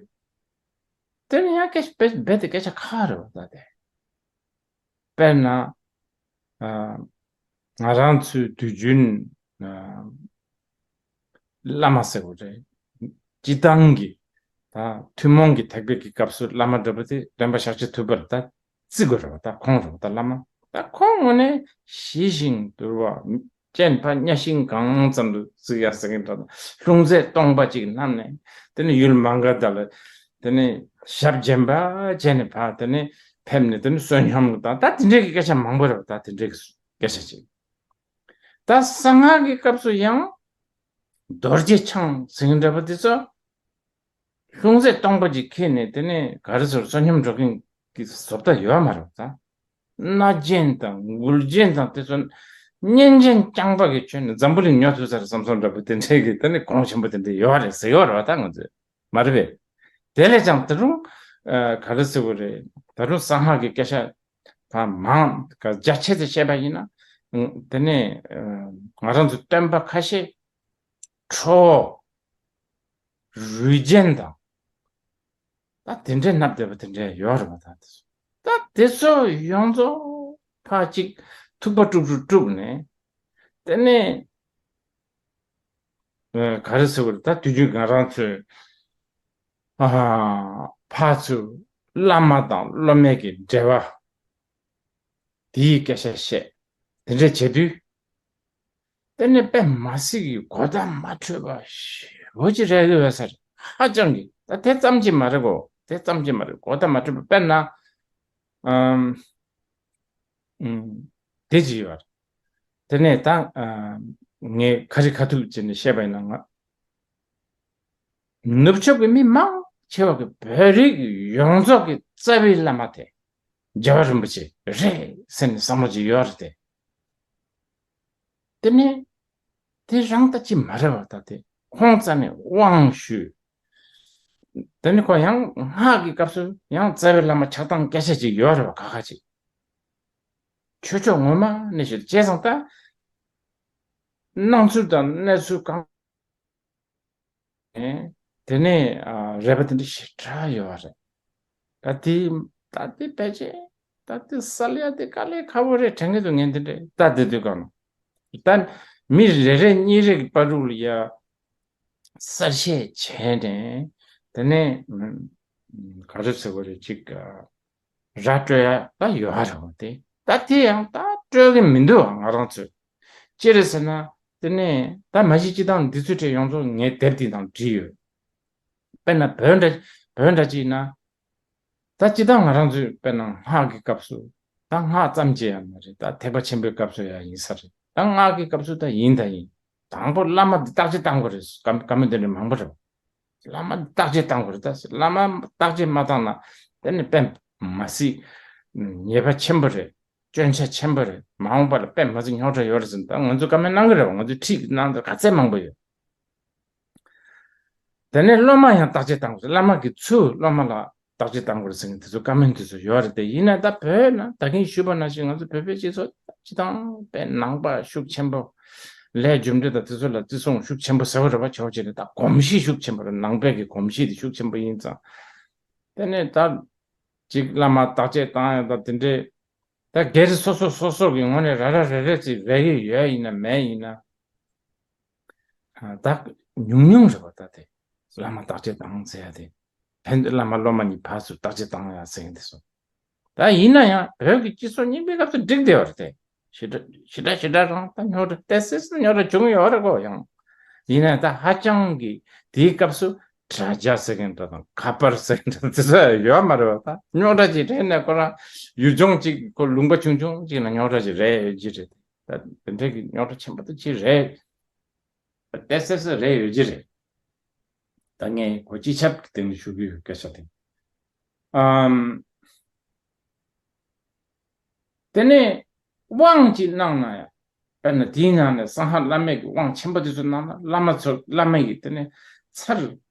དེ་ནི་ཡང་སྐད་ཆ་རྦད་རྦད་དེ་སྐད་ཆ་ཁག་རེད་བ་ད་དེ། དཔེར་ན། ཨ། ང་རང་ཚོའི་དུས་རྒྱུན། ཨ། བླ་མ་ཟེར་བ་རེད། སྤྱི་བཏང་གི་ད་ཐུན་མོང་གི་ཐེག་པའི་གི་སྐབས་སུ་བླ་མ་འདྲ་པོ་དེ་སྟོན་པ་ཤཱཀྱ་ཐུབ་པར་ད་བརྩི་དགོས་རེད་བ། ད་ཁོང་རེད་བ། ད་བླ་མ་ད་ཁོང་ངོས་ནས་ཞི་ཞིང་དུལ་བ། སྤྱན་ཕ་གཉའ་ཤིང་གང་ཙམ་དུ་བརྩིགས་ཡ་ཟེར་མཁན་འདྲ་དང་། ལྷུང་བཟེད་སྟོང་པ་ཅིག་བསྣམས་ནས་དེ་ནས་ཡུལ་མ་ག་དྷ་ལ་དེ་ནས་ཞབས་འབྱེན་པ་བྱས་ནས་ཕར་དེ་ནས་ཕེབས་ནས་དེ་ནས་བསོད་སྙོམས་དང་ད་དེ་འདྲའི་གི་སྐད་ཆ་མང་པོ་རེད་བ། ད་དེ་འདྲའི་གི་སྐད་ཆ་ཅིག་ད་གསང་སྔགས་ཀྱི་སྐབས་སུ་ཡང་རྡོ་རྗེ་འཆང་ཟེར་མཁན་འདྲ་པོ་དེ་ཚོ་ལྷུང་བཟེད་སྟོང་པ་ཅིག་ཁྱེར་ནས་དེ་ནས་ག་རེ་ཟེར། བསོད་སྙོམས་འགྲོ་མཁན་གྱི་བཟོ་ལྟ་ཡོད་མ་རེད་ད། སྣ་རྒྱན་དང་མགུལ་རྒྱན་དང་དེ་ཚོ་གཉན་ཆེན་རྐྱང་པ་གིས་ཁྱོན་ནས་འཛམ་བུ་གླིང་ཉོ་ཐུབ་ས་རེད་བསམ་སོང་འདྲ་པོ་དེ་འདྲའི་གི་དེ་ནས་གོང་ཆེན་པོ་དེ་འདྲ་ཡོད་རེད་ཟེར་ཡོད་རེད་བ། ད་ང་ཚོས་མ་རེད་པས། དེ་ལས་ཀྱང་ད་རུང་ཨ་ག་རེ་ཟེར་དགོས་རེད། ད་རུང་གསང་སྔགས་ཀྱི་སྐད་ཆ་ད་མང་རྒྱ་ཆེ་ཙམ་བཤད་པ་ཡིན་ན། ཨ། དེ་ནས་ཨ་ང་རང་ཚོ་སྟོན་པ་ཁ་ཤས་ཁྲོ་བོ། རུས་རྒྱན་དང་། ད་དེ་འདྲའི་མནབས་བསྡད་པ་དེ་འདྲའི་ཡོད་རེད་པ། ད་དེ་ཚོ་ད་དེ་ཚོ་ཡོངས་རྫོགས་ཕར་གཅིག་ཐུག་པ་དཀྲུག་དཀྲུག་དཀྲུག་ནས། དེ་ནས་ཨ་ག་རེ་ཟེར་དགོས་རེད། ད་དུས་རྒྱུན་ང་རང་ཚོས་ཨ་ཕར་ཚུར་བླ་མ་དང་སློབ་མའི་གི་འབྲེལ་བ། དེའི་སྐད་ཆ་བཤད། དེ་འདྲ་བྱེད་དུས། དེ་ནས་དཔེ་མ་སྲིད་ཀྱི་གོ་བརྡ་མ་འཕྲོད་པ་ཞེ་པོ་ཅིག་རེག་གི་ཡོད་ས་རེད། ཧ་ཅང་གི། ད་དེ་ཙམ་གྱིས་མ་རེད་གོ། དེ་ཙམ་གྱིས་མ་རེད། གོ་བརྡ་མ་འཕྲོད་པ། དཔེར་ན། ཨམ། ཨམ། དེ་ཅིག་ཡོད་རེད། དེ་ནས་ད་ཨམ། ངས་ཁ་རི་ཁ་ཐུག་བྱས་ནས་བཤད་པ་ཡིན་ན། ང་ནུབ་ཕྱོགས་ཀྱི་མི་མང་ཆེ་བ་གི་བོད་རིགས་ཡོངས་རྫོགས་ཀྱི་རྩ་བའི་བླ་མ་དེ་རྒྱལ་བ་རིན་པོ་ཆེ་རེད་ཟེར་ནས་བསམ་བློ་ཅིག་ཡོད་རེད་དེ། དེ་ནས་དེ་རང་ལྟ་ཅི་མ་རེད་བ། ད་དེ་ཁོང་རྩ་ནས་དབང་ཞུས། དེ་ནས་ཁོ་ཡང་སྔགས་ཀྱི་སྐབས་སུ་ཡང་རྩ་བའི་བླ་མ་ཆགས་སྟངས་སྐད་ཆ་ཅིག་ཡོད་རེད་བ། ཁ་ཁ་ཅིག་ཆོས་ཕྱོགས་ངོ་མ་ནས་ཞུ་བྱས་ཙང་ད། སྣང་ཚུལ་དང་གནས་ཚུལ་གང་། དེ་ནས་ཨ་རེད་པ། དེ་འདྲ་ཞེ་དྲག་ཡོད་པ་རེད། ད་དེ་ད་དེ་ཕལ་ཆེར་ད་དེ་སལ་ཡ་དེ་དཀའ་ལས་ཁག་པོ་རེད་དྲན་གྱི་འདུག་ངས་འདི་འདྲ་ད་དེ་དུས་གང་ད་མི་རེ་རེ་གཉིས་རེ་གི་བར་དུ་ལ་ཡ་གསལ་བཤད་བྱས་ནས། དེ་ནས་ག་རེ་ཟེར་དགོས་རེད། ཅིག་ར་སྤྲོད་ཡ་ད་ཡོད་རེད་བ། དེ་ད་དེ་ཡང་ད་སྤྲོད་གི་མི་འདུག་བ། ང་རང་ཚོས་ཅི་རེད་ཟེར་ན། དེ་ནས་ད་མ་གཞི་སྤྱི་བཏང་འདི་ཚོའི་གྲས་ཡོངས་རྫོགས་ངའི་དེབ་འདི་དང་བྲིས་ཡོད། དཔེར་ན་བོད་འདྲ་བོད་འདྲ་ཅིག་ཡིན་ན། ད་སྤྱི་བཏང་ང་རང་ཚོས་དཔེར་ན་སྔགས་ཀྱི་སྐབས་སུ། ད་སྔགས་ཙམ་གྱི་ཡང་མ་རེད། ད་ཐེག་པ་ཆེན་པོའི་སྐབས་སུ་ཡང་ཡིན་ས་རེད། ད་སྔགས་ཀྱི་སྐབས་སུ་ད་ཡིན་ད་ཡིན། དང་པོ་བླ་མ་འདི་བརྟག་དཔྱད་བཏང་དགོས་རེད། བཀའ་བཀའ་མོལ་འདི་འདྲ་མང་པོ་རེད། བླ་མ་བརྟག་དཔྱད་བཏང་དགོས་རེད། ད་བླ་མ་བརྟག་དཔྱད་མ་བཏང་ན་དེ་ནི་དཔེ་མ་སྲིད་ཉེས་པ་ཆེན་པོ་རེད། སྐྱོན་ཆ་ཆེན་པོ་རེད། མ་འོངས་པ་ལ་དཔེ་མ་སྲིད་རྙོག་དྲ་ཡོད་རེད་ཟེར། ད་ང་ཚོས་བཀའ་མོལ་གནང་གི་རེད་བ། ང་ཚོས་ཁྲིད་གནང་དེ་ག་ཚད་མང་པོ་ཡོད། དེ་ནས་སློབ་མ་ཡང་བརྟག་དཔྱད་བཏང་དགོས་རེད། བླ་མ་གིས་ཚུར་སློབ་མ་ལ་བརྟག་དཔྱད་བཏང་དགོས་རེད་ཟེར་མཁན་དེ་ཚོ་བཀའ་མོལ་དེ་ཚོ་ཡོད་རེད་དེ། ཡིན་ན་ད་བོད་ན་ད་གིན་ཞུས་པ་ནང་བཞིན་ང་ཚོ་བོད་པའི་སྤྱི་ཚོགས་སྤྱི་བཏང་དཔེ་ནང་པ་ཤུགས་ཆེན་པོ། ལས་རྒྱུ་འབྲས་དང་དེ་ཚོ་ལ་བརྩི་སྲུང་ཤུགས་ཆེན་པོ་ཟེར་བ་རེད་བ། ཆོག་བྱས་ནས་ད་གོམས་གཤིས་ཤུགས་ཆེན་པོ་རེད། ནང་པའི་གི་གོམས་གཤིས་དེ་ཤུགས་ཆེན་པོ་ཡིན་ཙང་། དེ་ནས་ད་ཅིག་བླ་མ་བརྟག་དཔྱད་བཏང་ཡ་ད་དེ་འདྲའི་ ད་སྒེར་སོ་སོ་སོ་སོ་གི་ངོས་ནས་ར་ར་རེ་རེ་ཅིག་རེ་གི་ཡོད་ཡིན་ན་མེད་ཡིན་ན། ཨ། ད་ཉུང་ཉུང་རེད་པ། ད་དེ་བླ་མ་བརྟག་དཔྱད་བཏང་ཟེར་ཡ་དེ། ཕན་བླ་མ་སློབ་མ་གཉིས་བར་སུ་བརྟག་དཔྱད་བཏང་ཡ་ཟེར་མཁན་དེ་ཚོ། ད་ཡིན་ན་ཡང་བོད་ཀྱི་སྤྱི་ཚོགས་རྙིང་པའི་སྐབས་སུ་འགྲིག་བསྡད་པ་རེད་དེ། ཞེ་དྲག་ཞེ་དྲག་ཞེ་དྲག་རང་ད་རྙོག་དྲ་ཏོག་ཙམ་རྙོག་དྲ་བྱུང་ཡོད་རེད་གོ། ཡང་ཡིན་ན་ད་ཧ་ཅང་གི་དེའི་སྐབས་སུ་དྲ་རྒྱ་ཟེར་མཁན་འདྲ་དང་ཁ་པར་ཟེར་མཁན་འདྲ་དེ་ཚོ་ཡོད་མ་རེད་པ། ད་རྙོག་དྲ་ཅིག་འཕྲད་ནས་ཁོ་རང་ཡུལ་ལྗོངས་ཅིག་ཁོ་ལུང་པ་ཆུང་ཆུང་ཅིག་ལ་རྙོག་དྲ་ཅིག་རེད་ཡོད་ཀྱི་རེད། ད་དེ་འདྲ་གི་རྙོག་དྲ་ཆེན་པོ་དེ་ཅིག་རེད། ཏོག་ཙམ་རེད་ཡོད་ཀྱི་རེད། ད་ངས་ཁོ་སྤྱི་ཁྱབ་ཀྱི་སྟེང་ནས་ཞུ་གི་ཡོད་སྐད་ཆ་དེ། ཨམ། དེ་ནས་དབང་ཅིག་གནང་ན་ཡང་། དཔེར་ན་དེའི་ནང་ནས་གསང་སྔགས་བླ་མེད་ཀྱི་དབང་ཆེན་པོ་དེ་ཚོ་གནང་ན་བླ་མ་ཚོ་བླ་མ་ཡིས་དེ་ནས་ཚར་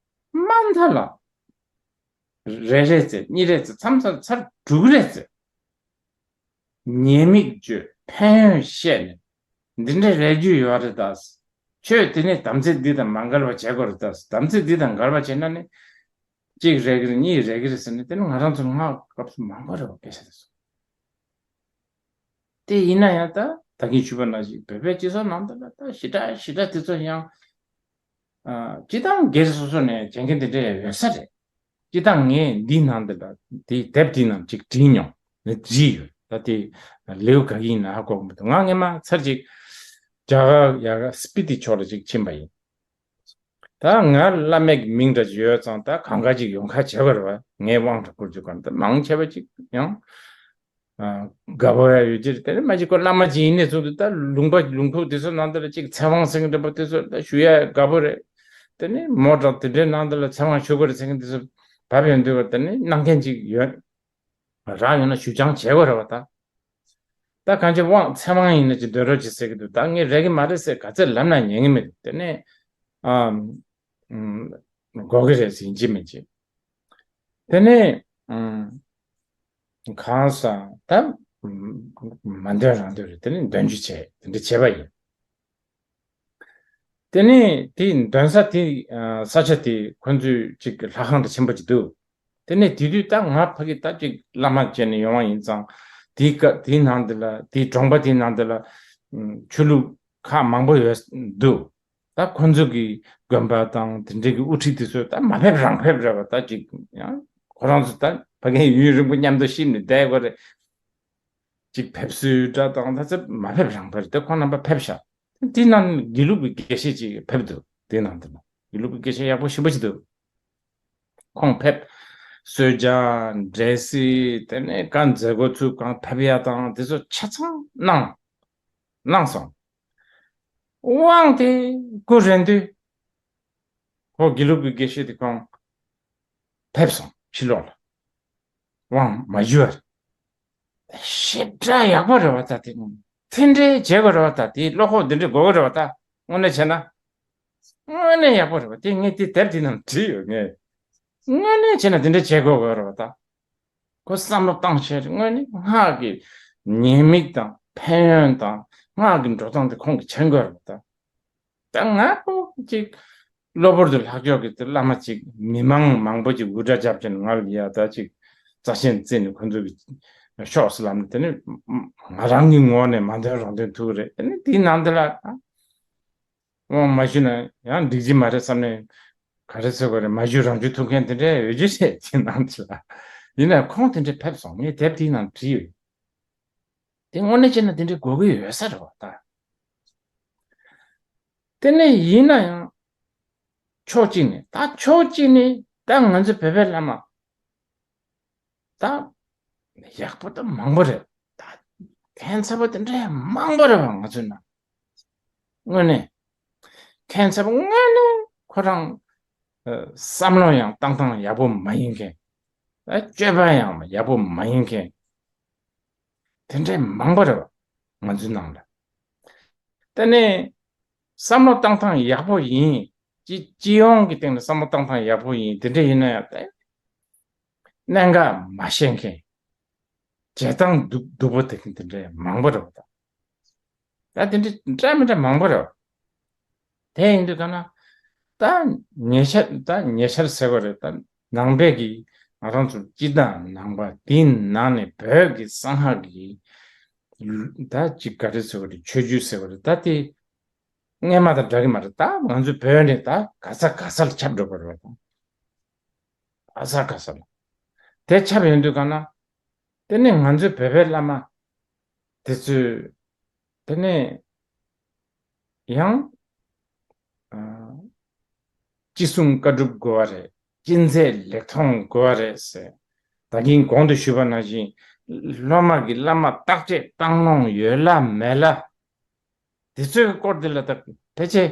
མ་མཐའ་ལ་རེ་རེ་ཙམ་གཉིས་རེ་ཙམ་མཚམས་མཚམས་ཚར་དྲུག་རེ་ཙམ། ཉེས་དམིགས་བརྗོད། ཕན་ཡོན་བཤད་ནས། འདི་འདྲ་རེ་རྒྱུ་ཡོད་རེད་ད། ཁྱོད་དེ་ནས་དམ་ཚིག་འདི་དང་མ་འགལ་བ་བྱེད་དགོས་རེད་ད། དམ་ཚིག་འདི་དང་འགལ་བ་བྱས་ན་ནི། གཅིག་རེ་གི་རེད། གཉིས་རེ་གི་རེད་ཟེར་ནས། དེ་ནི་ང་རང་ཚོ་སྔགས་སྐབས་སུ་མང་པོ་རེད་པ། སྐད་ཆ་དེ་ཚོ། དེ་ཡིན་ན་ཡང་ད་ད་གིན་ཞུས་པ་ནང་བཞིན་བོད་པའི་སྤྱི་ཚོགས་ནང་དུ་ལ་ད་ཞེ་དྲག་ཞེ་དྲག་དེ་ཚོ་ཡང་། ཨ། སྤྱི་བཏང་སྒེར་སོ་སོ་ནས་བྱེད་མཁན་དེ་འདྲ་ཡོད་ས་རེད། སྤྱི་བཏང་ངས་འདིའི་ནང་དུ་ལ་དེ་དེབ་དེའི་ནང་ཅིག་བྲིས་མྱོང་། ངས་བྲིས་ཡོད། ད་དེ་ལེའུ་ག་གི་ཡིན་ན་ཧ་གོ་གི་མི་འདུག་ང་སྔོན་མ་ཚར་ཅིག་རྒྱ་གར་ཡ་ག་སྤི་ཏི་ཕྱོགས་ལ་ཅིག་ཕྱིན་པ་ཡིན། ད་ང་བླ་མའི་མིང་འདྲ་ཅིག་ཡོད་ཙང་ད་གང་ག་ཅིག་ཡོང་ཁ་བྱེད་པ་རེད་པ། ངའི་དབང་དུ་བསྐུར་རྒྱུ་གང་ད་མང་ཆེ་བ་ཅིག་ཡང་། ཨ། དགའ་པོ་ཡ་ཡོད་ཀྱི་རེད། དེ་ནས་མ་གཅིག་ཁོ་བླ་མ་ཅིག་ཡིན་ནས་ཚུལ་དུ་ད་ལུང་པ་ལུང་ཁུག་དེ་ཚོ་ནང་དུ་ལ་ཅིག་ཚེ་དབང་ཟེར་མཁན་འདྲ་པོ་དེ་ཚོ་ད་ཞུ་ཡ་དགའ་པོ་རེད། དེ་ནས་མོ་དྲག་དེ་འདྲའི་ནང་དུ་ལ་ཚེ་དབང་ཞུ་དགོས་རེད་ཟེར་མཁན་དེ་ཚོ་བབས་ཡོང་དུས་བར་དེ་ནས་གནང་མཁན་ཅིག་ཡོད། རག་ཡོང་ན་ཞུ་སྦྱང་བྱེད་དགོས་རེད་པ་ད། ད་གང་ཅི་དབང་ཚེ་དབང་ཡིན་ན་ཅིག་སྡོད་རོགས་ཅིག་ཟེར་གི་འདུག་ད་ངས་རེག་གི་མ་རེད་ཟེར་ག་ཚད་ལབ་ན་ཉན་གི་མི་འདུག་དེ་ནས་ཨ། ཨམ། དགོས་ཀྱི་རེད་ཟེར་ཡིན་གཅིག་མིན་གཅིག་དེ་ནས་ཨམ། གང་ཟག་ད་ཨམ། མ་འདོན་རང་འདོན་རེད། དེ་ནས་འདོན་རྒྱུ་བྱས། དེ་འདྲ་བྱས་པ་ཡིན། དེ་ནས་དེ་འདོན་ས་དེ་ས་ཆ་དེ་ཁོ་ཚོའི་ཅིག་ལྷ་ཁང་དང་ཆེན་པོ་ཅིག་འདུག་དེ་ནས་དེ་དུས་ད་ང་ཕ་གི་ད་ཅིག་བླ་མ་བྱས་ནས་ཡོང་བ་ཡིན་ཙང་། དེའི་སྐབས་དེའི་ནང་དེ་ལ་དེའི་གྲོང་པ་དེའི་ནང་དེ་ལ་ཆོས་ལུགས་ཁག་མང་པོ་ཡོད་འདུག་ད་ཁོ་ཚོ་གི་དགོན་པ་དང་དེ་འདྲའི་གི་དབུ་ཁྲིད་དེ་ཚོ་ད་མ་ཕེབས་རང་ཕེབས་རེད་པ། ད་ཅིག་ཡང་ཁོ་རང་ཚོ་ད་ཕ་གིའི་ཡུན་རིང་པོ་མཉམ་དུ་གཤིབ་ནས་བསྡད་དགོས་རེད། ཅིག་ཕེབས་བསུའི་སྒྲ་དང་ད་ཚེ་མ་ཕེབས་རང་ཕེབས་རེད། དེ་ཁོང་རྣམ་པ་ཕེབས་ཤག་དེའི་ནང་དགེ་ལུགས་ཀྱི་དགེ་བཤེས་ཅིག་ཕེབས་འདུག་དེའི་ནང་དུ་ལ་དགེ་ལུགས་ཀྱི་དགེ་བཤེས་ཡག་པོ་ཞེ་པོ་ཅིག་འདུག་ཁོང་ཕེབས། གསོལ་ཇ། འབྲས་སིལ། དེ་ནས་ག་མཛད་སྒོ་ཚུགས་གང་ཕེབས་ཡ་དང་དེ་ཚོ་ཆ་ཚང་གནང་། གནང་སོང་། དབང་དེ་སྐུ་རན་དུས། ཁོ་དགེ་ལུགས་ཀྱི་དགེ་བཤེས་དེ་ཁོང་ཕེབས་སོང་ཕྱི་ལོགས་ལ། དབང་མ་ཞུ་བར། ཞེ་དྲག་ཡག་པོ་རེད་པ་ད་དེ། དེ་འདྲའི་བྱེད་དགོས་རེད་པ་ད། དེ་བློ་ཁོག་འདི་འདྲའི་དགོས་ཀྱི་རེད་པ་ད། དངོས་གནས་བྱས་ན། དངོས་གནས་ཡག་པོ་རེད་པ། དེ་ངས་དེ་དེབ་དེ་ནང་བྲིས་ཡོད་ངས། དངོས་གནས་བྱས་ན་དེ་འདྲ་བྱེད་དགོས་དགོས་རེད་པ་ད། ཁོ་བསམ་བློ་བཏང་བྱས་དངོས་གནས་སྔགས་ཀྱི་ཉེས་དམིགས་དང་ཕན་ཡོན་དང་སྔགས་ཀྱི་འགྲོ་སྟངས་དེ་ཁོང་གིས་མཁྱེན་དགོས་རེད་པ་ད། ད་ང་ཁོ་ཅིག་གློ་བུར་དུ་ལྷག་ཕྱོགས་ཀྱི་དེ་བླ་མ་ཅིག་མི་མང་མང་པོ་ཅིག་འུར་སྒྲ་བརྒྱབ་ཀྱིན་ང་ལ་ཡ་ད་ཅིག་རྩ་ཆེན་བརྩིས་ནས་ཁོ་ཚོ་གི་ཤོག་སུ་ལབ་ནས། དེ་ནི་ང་རང་གི་ངོས་ནས་མ་འདོན་རང་འདོན་ཐུག་རེད། དེ་ནི་དེའི་ནང་དེ་ལ་དབང་མ་ཞུས་ན་ཡང་འགྲིག་གི་མ་རེད་བསམ་ནས། ག་རེ་ཟེར་དགོས་རེད། མ་ཞུས་རང་ཞུས་ཐུག་མཁན་དེ་འདྲ་ཡོད་རྒྱུ་རེད། དེའི་ནང་དེ་ལ། ཡིན་ནའང་ཁོང་དེ་འདྲ་ཕེབས་སོང་། ངས་དེབ་དེའི་ནང་བྲིས་ཡོད། དེ་དངོས་གནས་བྱས་ན་དེ་འདྲའི་དགོས་ཀྱི་ཡོད་ས་རེད་པ་ད། དེ་ནས་ཡིན་ན་ཡང་ཕྱོགས་གཅིག་ནས། ད་ཕྱོགས་གཅིག་ནས་ད་ང་ཚོ་བོད་པའི་བླ་མ་ད་ཡག་པོ་ད་མང་པོ་རེད། ད་ཁྱད་མཚར་པོ་དེ་འདྲ་མང་པོ་རེད་པ། ང་ཚོའི་ནང་དངོས་གནས་ཁྱད་མཚར་པོ་དངོས་གནས་ཁོ་རང་བསམ་བློ་ཡང་བཏང་སྟངས་ཡག་པོ་མ་ཡིན་མཁན། སྤྱོད་པ་ཡང་ཡག་པོ་མ་ཡིན་མཁན། དེ་འདྲའི་མང་པོ་རེད་པ། ང་ཚོའི་ནང་ལ། དེ་ནས་བསམ་བློ་བཏང་སྟངས་ཡག་པོ་ཡིན། སྤྱི་སྤྱི་ཡོངས་ཀྱི་སྟེང་ལ་བསམ་བློ་བཏང་སྟངས་ཡག་པོ་ཡིན། དེ་འདྲ་ཡིན་ན་ཡང་ད་གནད་འགག་མ་ཤེས་མཁན། བྱེད་སྟངས་སྡུག་སྡུག་པོ་དེ་མཁན་དེ་འདྲ་མང་པོ་རེད་པ་ད། ད་དེ་འདྲ་འདྲ་མི་འདྲ་མང་པོ་རེད་པ། དེ་ཡིན་དུས་ག་ན། ད་ཉེ་ཆར་ད་ཉེ་ཆར་ཟེར་བ་རེད། ད་ནང་པའི་གི་ང་རང་ཚོ་སྤྱི་བཏང་ནང་པ་དེའི་ནང་ནས་བོད་ཀྱི་གསང་སྔགས་ཀྱི་ ད་ཅིག་ག་རེ་ཟེར་བ་རེད། ཆོས་བརྒྱུད་ཟེར་བ་རེད། ད་དེ་སྔས་མ་དང་འདྲ་གི་མ་རེད། ད་ང་ཚོའི་བོད་ནས་ད་ག་ས་ག་ས་ལ་ཁྱབ་འགྲོ་བ་རེད། ད་ག་ས་ག་ས་ལ་དེ་ཁྱབ་ཡོང་དུས་ག་ན། དེ་ནས་ང་ཚོའི་བོད་པའི་བླ་མ་དེ་ཚོས་དེ་ནས་ཡང་ཨ། ཅི་གསུང་བཀའ་སྒྲུབ་དགོས་པ་རེད། ཅི་མཛད་ལེགས་མཐོང་དགོས་པ་རེད་ཟེར། ད་གིན་གོང་དུ་ཞུས་པ་ནང་བཞིན། སློབ་མ་གིས་བླ་མ་བརྟག་དཔྱད་བཏང་མྱོང་ཡོད་ལ་མེད་ལ། དེ་ཚོའི་སྐོར་དེ་ལ་ད་ཕལ་ཆེར་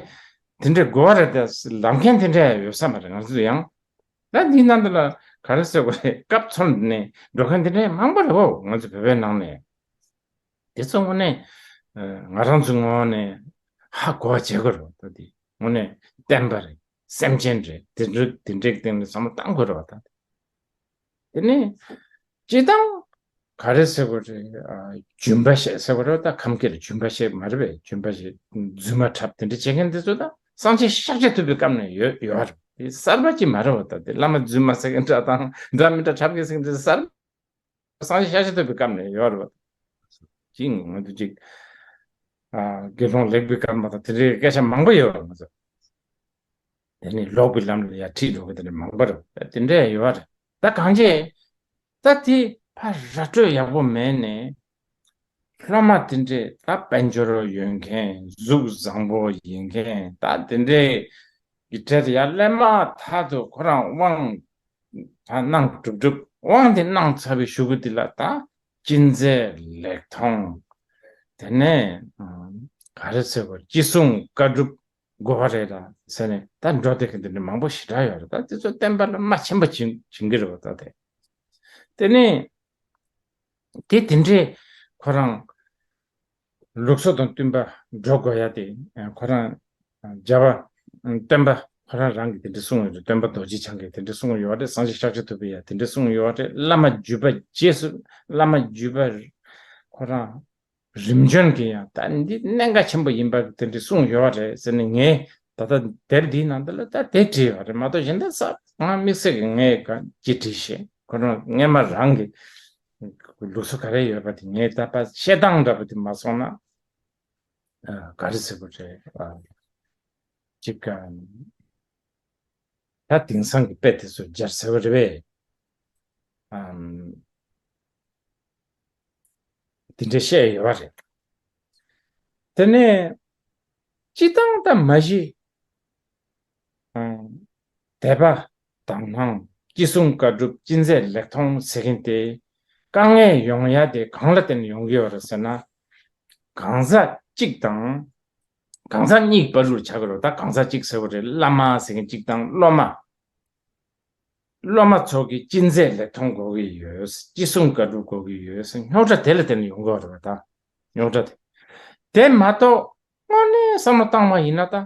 དེ་འདྲའི་དགོས་པ་རེད། ད་ལབ་མཁན་དེ་འདྲ་ཡོད་ས་མ་རེད། ང་ཚོ་ཡང་ད་འདིའི་ནང་དུ་ལ་ག་རེ་ཟེར་དགོས་རེད། སྐབས་འཚོལ་ནས་འགྲོ་མཁན་དེ་འདྲ་མང་པོ་རེད་བོ། ང་ཚོ་བོད་པའི་ནང་ནས། དེ་ཚོ་དངོས་གནས་ཨ། ང་རང་ཚོའི་ངོས་ནས་ཧ་གོ་བ་བྱེད་དགོས་རེད་བ། ད་དེ་དངོས་གནས་བསྟན་པ་རེད། སེམས་ཅན་རེད། དེ་འདྲ་དེ་འདྲའི་སྟེང་ནས་བསམ་བློ་བཏང་དགོས་རེད་བ། ད་དེ་དེ་ནས་སྤྱིར་བཏང་ག་རེ་ཟེར་དགོས་རེད། ཨ། སྦྱིན་པ་བྱེད་ཟེར་དགོས་རེད་བ། ད་ཁམས་སྐད་ལ་སྦྱིན་པ་བྱེད་མ་རེད་པས། སྦྱིན་པ་བྱེད། རྫུན་མ་འཁྲབ་དེ་འདྲ་བྱེད་མཁན་དེ་ཚོ་ད་སངས་རྒྱས་ཤཱཀྱ་ཐུབ་པའི་སྐབས་ནས་ཡོད་ཡོད་རེད། དེ་གསར་པ་ཅིག་མ་རེད་བ། ད་དེ་བླ་མ་རྫུན་མ་ཟེར་མཁན་འདྲ་དང་འདྲ་མི་འདྲ་འཁྲབ་མཁན་ཟེར་མཁན་དེ་གསར། སངས་རྒྱས་ཤཱཀྱ་ཐུབ་པའི་སྐབས་ནས་ཡོད་རེད་བ། ཅིག་ང་ཚོ་ཅིག་ཨ། དགེ་སློང་ལེགས་པའི་སྐབས་མ་གཏོགས་དེ་འདྲའི་སྐད་ཆ་མང་པོ་ཡོད་རེད། ང་ཚོ་དེ་ནི་ལོག་པའི་ལམ་ལ་ཡར་ཁྲིད་འགྲོ་གི་དེ་འདྲ་མང་པོ་རེད། དེ་འདྲ་ཡོད་རེད། ད་གང་ཅི་ད་དེ་ཕར་ར་སྤྲོད་ཡག་པོ་མེད་ནས། སློབ་མ་དེ་འདྲས་ད་དཔལ་འབྱོར་ཡོད་མཁན། གཟུགས་བཟང་པོ་ཡིན་མཁན། ད་དེ་འདྲས་ཀྱི་གྲས་ཡར་སླེབས་མ་ཐག་ཏུ་ཁོ་རང་དབང་ད་གནང་གྲུབ་གྲུབ། དབང་དེ་གནང་ཚར་བའི་གཞུག་གུ་དེ་ལ་ད་ཅི་མཛད་ལེགས་མཐོང་། དེ་ནས་ཨ། ག་རེ་ཟེར་བ། ཅི་གསུང་བཀའ་སྒྲུབ་དགོས་པ་རེད་ལ་ཟེར་ནས་ད་འགྲོ་བསྡད་མཁན་དེ་འདྲ་མང་པོ་ཞེ་དྲག་ཡོད་རེད། ད་དེ་ཚོ་བསྟན་པ་ལ་མ་ཕྱིན་པ་བྱིན་བྱིན་གྱི་རེད་བ། ད་དེ་དེ་ནས། དེ་དེ་འདྲས་ཁོ་རང་ལུགས་སྲོལ་དང་བསྟུན་པ་འགྲོ་དགོས་ཡ་དེ། ཁོ་རང་རྒྱལ་བ་སྟོན་པ་ཁོ་རང་རང་གིས་དེ་འདྲས་གསུངས་ཡོད་རེད། སྟོན་པ་རྡོ་རྗེ་འཆང་གིས་དེ་འདྲས་གསུངས་ཡོད་རེད། སངས་རྒྱས་ཤཱཀྱ་ཐུབ་པས་ཡང་དེ་འདྲས་གསུངས་ཡོད་རེད། བླ་མ་བརྒྱུད་པ་རྗེས་སུ་བླ་མ་བརྒྱུད་པ་ཁོ་རང་རིམ་བྱོན་གྱིས་ཡང་ད་འདི་གནད་འགག་ཆེན་པོ་ཡིན་པ་དེ་འདྲས་གསུངས་ཡོད་རེད་ཟེར་ནས། ངས་ད་ལྟ་དེབ་འདིའི་ནང་དུ་ལ་ད་དེ་བྲིས་པ་རེད་མ་གཏོགས། གཞན་དག་ས་ང་དམིགས་བསལ་གྱི་ངས་ག་ཅི་བྲིས་ཤེས། ཁོ་རང་སྔས་མ་རང་གི་ལུགས་སྲོལ་ག་རེ་ཡོད་པ་དེ་ངས་ད་ཕར་བཤད་སྟངས་འདྲ་པོ་དེ་མ་སོང་ན། ཨ། ག་རེ་ཟེར་དགོས་རེད། ཨ། ཅིག་ཨ། ད་དེང་སང་གི་དཔེ་དེ་ཚོ་སྦྱར་ཟེར་བ་རེད་པས། ཨམ། དེ་འདྲ་བཤད་ཡོད་རེད། དེ་ནས་སྤྱིར་བཏང་ད་མ་གཞི། ཨམ། དད་པ་དག་སྣང་། ཅི་གསུང་བཀའ་སྒྲུབ། ཅི་མཛད་ལེགས་མཐོང་ཟེར་མཁན་དེ། དཀའ་ངལ་ཡོང་ཡ་དེ་གང་ལ་བརྟེན་ནས་ཡོང་གི་ཡོད་རེད་ཟེར་ན། གང་ཟག་གཅིག་དང་། གང་ཟག་གཉིས་བར་དུ་ཆགས་ཀྱི་རེད། ད་གང་ཟག་གཅིག་ཟེར་བ་རེད། བླ་མ་ཟེར་མཁན་གཅིག་དང་སློབ་མ། སློབ་མ་ཚོ་གིས་ཅི་མཛད་ལེགས་མཐོང་དགོས་ཀྱི་ཡོད། ཅི་གསུང་བཀའ་སྒྲུབ་དགོས་ཀྱི་ཡོད་ཟེར་རྙོག་དྲ་དེ་ལ་བརྟེན་ནས་ཡོང་གི་ཡོད་རེད་པ། ད་རྙོག་དྲ་དེ། དེ་མ་གཏོགས་དངོས་གནས་བསམ་བློ་བཏང་བ་ཡིན་ན་ད།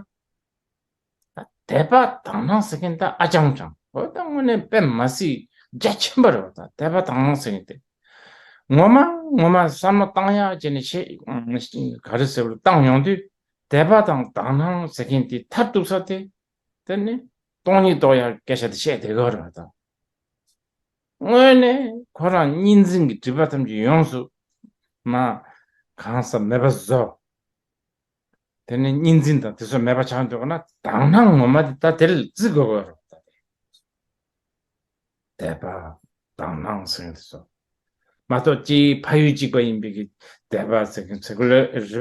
ད་དད་པ་དག་སྣང་ཟེར་མཁན་ད་ཨ་ཅང་ཅང་། འོ་ད་དངོས་གནས་དཔེ་མ་སྲིད་རྒྱ་ཆེན་པོ་རེད་པ། ད་དད་པ་དག་སྣང་ཟེར་མཁན་དེ། ངོ་མ་ངོ་མ་བསམ་བློ་བཏང་ཡག་བྱས་ནས་བཤད། ག་རེ་ཟེར་བ་བཏང་ཡོང་དུས། དད་པ་དང་དག་སྣང་ཟེར་མཁན་དེ་མཐར་གཏུགས་ས་དེ། དེ་ནི་སྟོང་ཉིད་རྟོགས་ཡག་སྐད་ཆ་དེ་བཤད་བསྡད་ཀྱི་ཡོད་རེད་པ། ད་དངོས་གནས་ཁོ་རང་གཉིས་འཛིན་གྱི་སྒྲིབ་པ་ཐམས་ཅད་ཡོངས་སུ་མ་གང་ཟག་མེད་པ་བཟོ། དེ་ནི་གཉིས་འཛིན་དང་དེ་ཚོ་མེད་པ་ཆགས་འདུག་ན། དག་སྣང་ངོ་མ་དེ་ད་དེ་ལ་བརྩི་དགོས་པ་རེད། ད་དེ། དད་པ་དག་སྣང་ཟེར་དེ་ཚོ། མ་གཏོགས་ཅིག་ཕ་ཡུལ་གཅིག་པ་ཡིན་པའི་གི་དད་པ་ཟེར་གི་ཟེར་དགོས་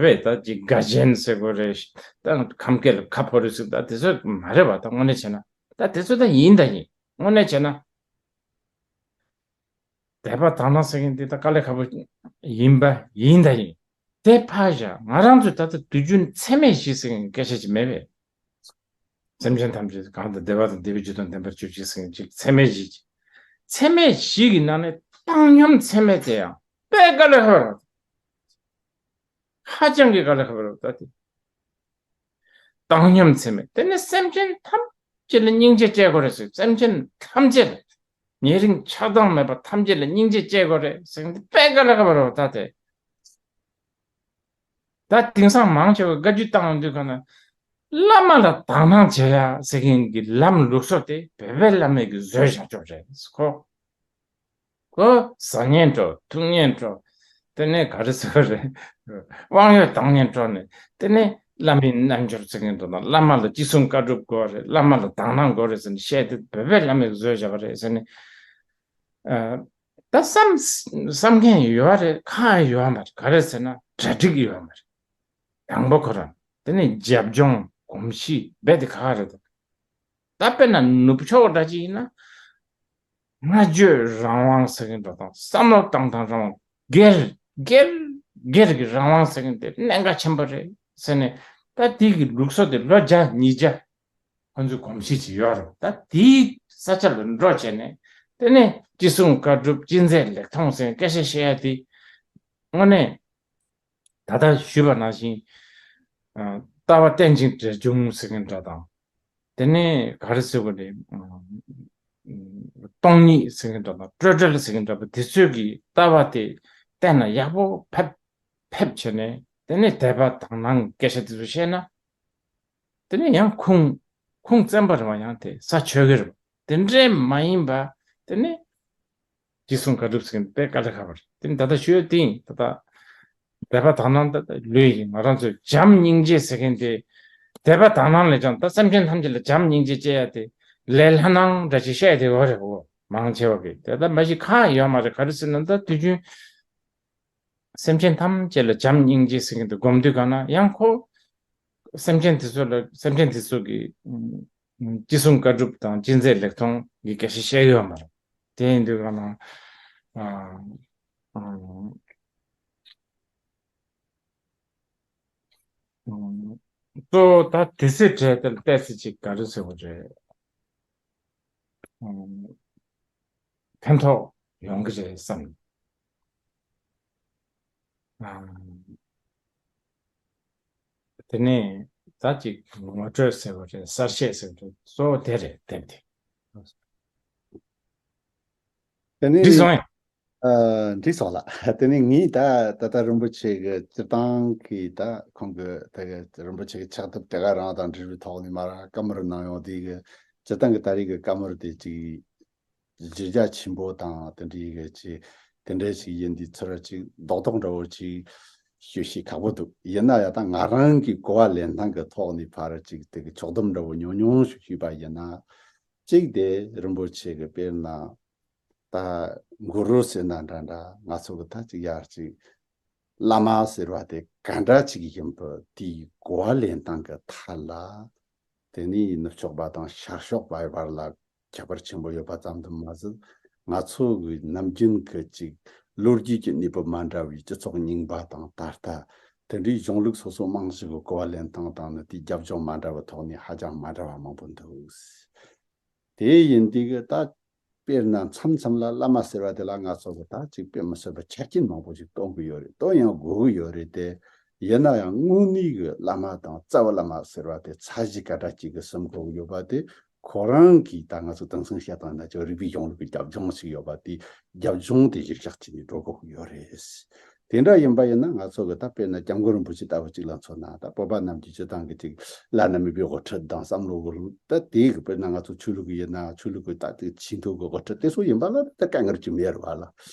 རེད་པས། ད་ཅིག་དགའ་ཞེན་ཟེར་དགོས་རེད། ད་ཁམས་སྐད་ལ་ཁ་ཕོ་རེ་ཟེར། ད་དེ་ཚོ་མ་རེད་པ། ད་དངོས་གནས་བྱས་ན། ད་དེ་ཚོ་ད་ཡིན་ད་ཡིན། དངོས་གནས་བྱས་ན། དད་པ་དག་སྣང་ཟེར་མཁན་འདི་ད་དཀའ་ལས་ཁག་པོ་ཡིན་པ་ཡིན་ད་ཡིན། དེ་ཕར་བཞག་ང་རང་ཚོས་ད་ལྟ་དུས་རྒྱུན་ཚད་མེད་བཞི་ཟེར་མཁན་སྐད་ཆ་ཅིག་མེད་པས། སེམས་ཅན་ཐམས་ཅད་གང་དང་བདེ་བ་དང་བདེ་བའི་རྒྱུ་དང་ལྡན་པར་གྱུར་ཅིག་ཟེར་མཁན་ཅིག་ཚད་མེད་བཞི་ཅིག་ཚད་མེད་བཞི་གི་ནང་ནས་བཏང་སྙོམས་ཚད་མེད་དེ་ཡང་དཔེ་དཀའ་ལས་ཁག་པོ་རེད། ཧ་ཅང་གི་དཀའ་ལས་ཁག་པོ་རེད་ད་དེ། བཏང་སྙོམས་ཚད་མེད། དེ་ནི་སེམས་ཅན་ཐམས་ཅད་ལ་སྙིང་རྗེ་སྐྱེ་དགོས་རེད་ཟེར། སེམས་ཅན་ཐམས་ཅད་ལ། ཉེ་རིང་ཆགས་སྡང་མེད་པ་ཐམས་ཅད་ལ་སྙིང་རྗེ་སྐྱེ་དགོས་རེད་ཟེར་མཁན་དེ་དཔེ་དཀའ་ལས་ཁག་པོ་རེད་ད་དེ། ད་དེང་སང་མང་ཆེ་བས་བཀའ་བརྒྱུད་བཏང་ཡོང་དུས་ག་ན། བླ་མ་ལ་དག་སྣང་བྱེད་ཡ་ཟེར་མཁན་གྱི་ལམ་ལུགས་སྲོལ་དེ་བོད་པའི་བླ་མས་ཀྱིས་བཟོས་བཞག་ཆོག་རེད་ཁོ། ཁོ་ཟ་ཉན་འགྲོ་འཐུང་ཉན་འགྲོ། དེ་ནས་ག་རེ་ཟེར་བ་རེད། དབང་ཡོད་དང་ངན་སྤྲོ་ནས་དེ་ནས་བླ་མའི་རྣལ་འབྱོར་ཟེར་མཁན་འདྲ་དང་བླ་མ་ལ་ཅི་གསུང་བཀའ་སྒྲུབ་དགོས་རེད། བླ་མ་ལ་དག་སྣང་དགོས་རེད་ཟེར་ནས་བཤད་དེ་བོད་པའི་བླ་མས་བཟོས་བཞག་པ་རེད་ཟེར་ནས། ཨ། ད་བསམ་བསམ་མཁན་ཡོད་རེད། ཁག་ཡོད་མ་རེད། ག་རེ་ཟེར་ན་གྲ་སྒྲིག་ཡོད་མ་རེད། དང་པོ་ཁོ་རང་། དེ་ནས་རྒྱབ་ལྗོངས་གོམས་གཤིས་རྦད་དེ་ཁག་རེད། ད་དཔེར་ན་ནུབ་ཕྱོགས་འདྲ་ཅིག་ཡིན་ན། སྔ་བརྗོད་རང་དབང་ཟེར་མཁན་འདྲ་དང་བསམ་བློ་བཏང་སྟངས་རང་དབང་། སྒེར་སྒེར་སྒེར་གྱི་རང་དབང་ཟེར་མཁན་དེ་གནད་འགག་ཆེན་པོ་རེད་ཟེར་ནས། ད་དེ་གི་ལུགས་སྲོལ་དེ་ལོ་བརྒྱ་ཉིས་བརྒྱ་ཁོང་ཚོའི་གོམས་གཤིས་ཅིག་ཡོད་རེད། ད་དེའི་ས་ཆ་ལ་འགྲོ་བྱས་ནས། དེ་ནས་ཅི་གསུང་བཀའ་སྒྲུབ་ཅི་མཛད་ལེགས་མཐོང་ཟེར་སྐད་ཆ་བཤད་ཡ་དེ། དངོས་གནས་ད་ལྟ་ཞུས་པ་ནང་བཞིན། ཨ། ལྟ་བ་རྟེན་ཅིང་འབྲེལ་འབྱུང་ཟེར་མཁན་འདྲ་དང་། དེ་ནས་ག་རེ་ཟེར་བ་རེད། ཨ། སྟོང་ཉིད་ཟེར་མཁན་འདྲ་དང་སྤྲོས་བྲལ་ཟེར་མཁན་འདྲ་པོ་དེ་ཚོའི་གི་ལྟ་བ་དེ་བསྟན་ན་ཡག་པོ་ཕེབས་ཕེབས་བྱས་ནས། དེ་ནས་དད་པ་དག་སྣང་སྐད་ཆ་དེ་ཚོ་བཤད་ན། དེ་ནས་ཡང་ཁུངས་ཁུངས་བཙན་པ་རེད་བ། ཡང་དེ་ས་ཆོལ་ཁའི་རེད་བ། དེ་འདྲས་མ་ཡིན་པ། དེ་ནས་ཅི་གསུང་བཀའ་སྒྲུབ་ཟེར་མཁན་དེ་དཀའ་ལས་ཁག་པ་རེད། དེ་ནས་ད་ལྟ་ཞུ་ཡ་དེ་ཡིན། ད་ལྟ་དད་པ་དག་སྣང་ད་ལྟ་ལོས་ཡིན། ང་རང་ཚོས་བྱམས་སྙིང་རྗེ་ཟེར་མཁན་དེ། དད་པ་དག་སྣང་ལས་ཀྱང་ད་སེམས་ཅན་ཐམས་ཅད་ལ་བྱམས་སྙིང་རྗེ་སྐྱེ་ཡ་དེ་ལས་སླ་སྣང་འདྲ་ཅིག་བཤད་དེ་ཡོད་རེད་གོ། མང་ཆེ་བ་གིས་དེ་ལྟ་མ་ཞིག་ཁག་ཡོད་མ་རེད། ག་རེ་ཟེར་ན་ད་དུས་རྒྱུན་སེམས་ཅན་ཐམས་ཅད་ལ་བྱམས་སྙིང་རྗེ་ཟེར་མཁན་དེ་སྒོམ་དུས་གང་ན་ཡང་ཁོ། སེམས་ཅན་དེ་ཚོ་ལ་སེམས་ཅན་དེ་ཚོ་གི་ཨ་ཅི་གསུང་བཀའ་སྒྲུབ་དང་ཅི་མཛད་ལེགས་མཐོང་གི་སྐད་ཆ་བཤད་ཡོད་མ་རེད། དེ་ཡིན་དུས་གང་ན། ཨ། ཨ། ཨ། གཙོ་བོ་ད་དེ་ཚོའི་གྲས་དེ་ལ་ཏོག་ཙམ་ཅིག་ག་རེ་ཟེར་བ་རེད། ཨ། ཕན་ཐོགས་ཡོང་གི་རེད་བསམ། ཨ། དེ་ནས་ད་ཅིག་ངོ་སྤྲོད་ཟེར་བ་རེད། གསར་བཤད་ཟེར་བ་རེད། གཙོ་བོ་དེ་རེད། དེབ་དེ། དེ་ནས། འགྲིག་སོང་ཡ། ཨ། འགྲིག་སོང་ལགས། དེ་ནས་ངས་ད་ད་ལྟ་རིན་པོ་ཆེ་གི་སྤྱིར་བཏང་གི་ད་ཁོང་གི་ད་གི་རིན་པོ་ཆེ་གི་ཕྱག་དེབ་དེ་ག་རང་དང་འབྲེལ་བའི་ཐོག་ནས་མར་བཀའ་མོལ་གནང་ཡོང་དུས་གི། སྤྱིར་བཏང་གི་ད་རེས་ཀྱི་བཀའ་མོལ་དེ་ཅིག་གཞི་རྒྱ་ཆེན་པོ་དང་དེ་འདྲའི་གི་ཅིག་དེ་འདྲ་ཞིག་ཡིན་དུས། ཚུར་ཅིག་རྡོག་རྡོག་འདྲ་བོ་ཅིག་ཞུ་ཤེས་ཁག་པོ་འདུག། ཡིན་ན་ཡང་ད་ང་རང་གི་གོ་བ་ལེན་སྟངས་ཀྱི་ཐོག་ནས་ཕར་ཅིག་དེ་གི་ཕྱོགས་བསྡོམས་འདྲ་བོ་ཉུང་ཉུང་ཞིག་ཞུས་པ་ཡིན་ན། གཅིག་དེ་རིན་པོ་ཆེ་གི་དཔེར་ན་ད་གུ་རུ་ཟེར་ན་འདྲ་འདྲ། ང་ཚོ་གི་ད་ཅིག་ཡར་ཅིག་བླ་མ་ཟེར་བ་དེ་ག་འདྲ་ཅིག་ཡིན་པ་དེའི་གོ་བ་ལེན་སྟངས་ཀྱི་ཐད་ལ། དེ་ནས་ནུབ་ཕྱོགས་པ་དང་ཤར་ཕྱོགས་པའི་བར་ལ་ཁྱད་པར་ཆེན་པོ་ཡོད་པ་ཙམ་དུ་མ་ཟད། ང་ཚོ་གི་ནམ་རྒྱུན་གྱི་ཅིག་ལོ་རྒྱུས་ཀྱི་གནས་བབ་མ་འདྲ་བའི་སྤྱི་ཚོགས་རྙིང་པ་དང་ད་ལྟ་དེ་འདྲའི་གཞུང་ལུགས་སོ་སོ་རྨང་གཞི་གི་གོ་བ་ལེན་སྟངས་དང་ནི་དེའི་རྒྱབ་ལྗོངས་མ་འདྲ་བའི་ཐོག་ནས་ཧ་ཅང་མ་འདྲ་བ་མང་པོ་འདུག། དེ་ཡིན་དུས་གི་ད་དཔེར་ན་མཚམས་མཚམས་ལ་བླ་མ་ཟེར་བ་དེ་ལ་ང་ཚོ་གི་ད་ཅིག་དཔེ་མི་སྲིད་པའི་ཆ་རྐྱེན་མང་པོ་ཞིག་སྟོན་གི་ཡོད་རེད། སྟོན་ཡང་དགོས་གི་ཡོད་རེད་དེ། ཡིན་ན་ཡང་དངོས་གནས་གི་བླ་མ་དང་རྩ་བའི་བླ་མ་ཟེར་བ་དེ་ཚད་གཞི་ག་འདྲ་ཅིག་གི་སེམས་གོ་གི་ཡོད་པ་དེ། ཁོ་རང་གིས་ད་ང་ཚོ་དེང་སང་བཤད་སྟངས་ན་ཅིག་རིག་པའི་གཞུང་ལུགས་ཀྱི་རྒྱབ་ལྗོངས་ཤིག་ཡོད་པ་དེ། རྒྱབ་ལྗོངས་དེ་གཞིར་བཞག་བྱས་ནས་འགྲོ་དགོས་ཀྱི་ཡོད་རེད། དེ་འདྲ་ཡིན་པ་ཡིན་ན་ང་ཚོ་གི་ད་དཔེར་ན་སྐྱབས་མགོན་རིན་པོ་ཆེ་ལྟ་བུ་ཅིག་ལ་མཚོན་ན། ད་བོད་པ་རྣམས་ཀྱི་སྤྱིར་བཏང་གི་ཅིག་བླ་ན་མེད་པའི་དབུ་ཁྲིད་དང་བསམ་བློ་གི་ལུགས། ད་དེ་གི་དཔེར་ན་ང་ཚོ་ཆོས་ལུགས་ཀྱི་ཡིན་ན་ཆོས་ལུགས་ཀྱི་ད་དེ་ཆེས་མཐོ་གི་དབུ་ཁྲིད་དེ་ཚོ་ཡིན་པ་ལ་ད་དཀའ་ངལ་ཅིག་མེད་རེད་བ་ལ།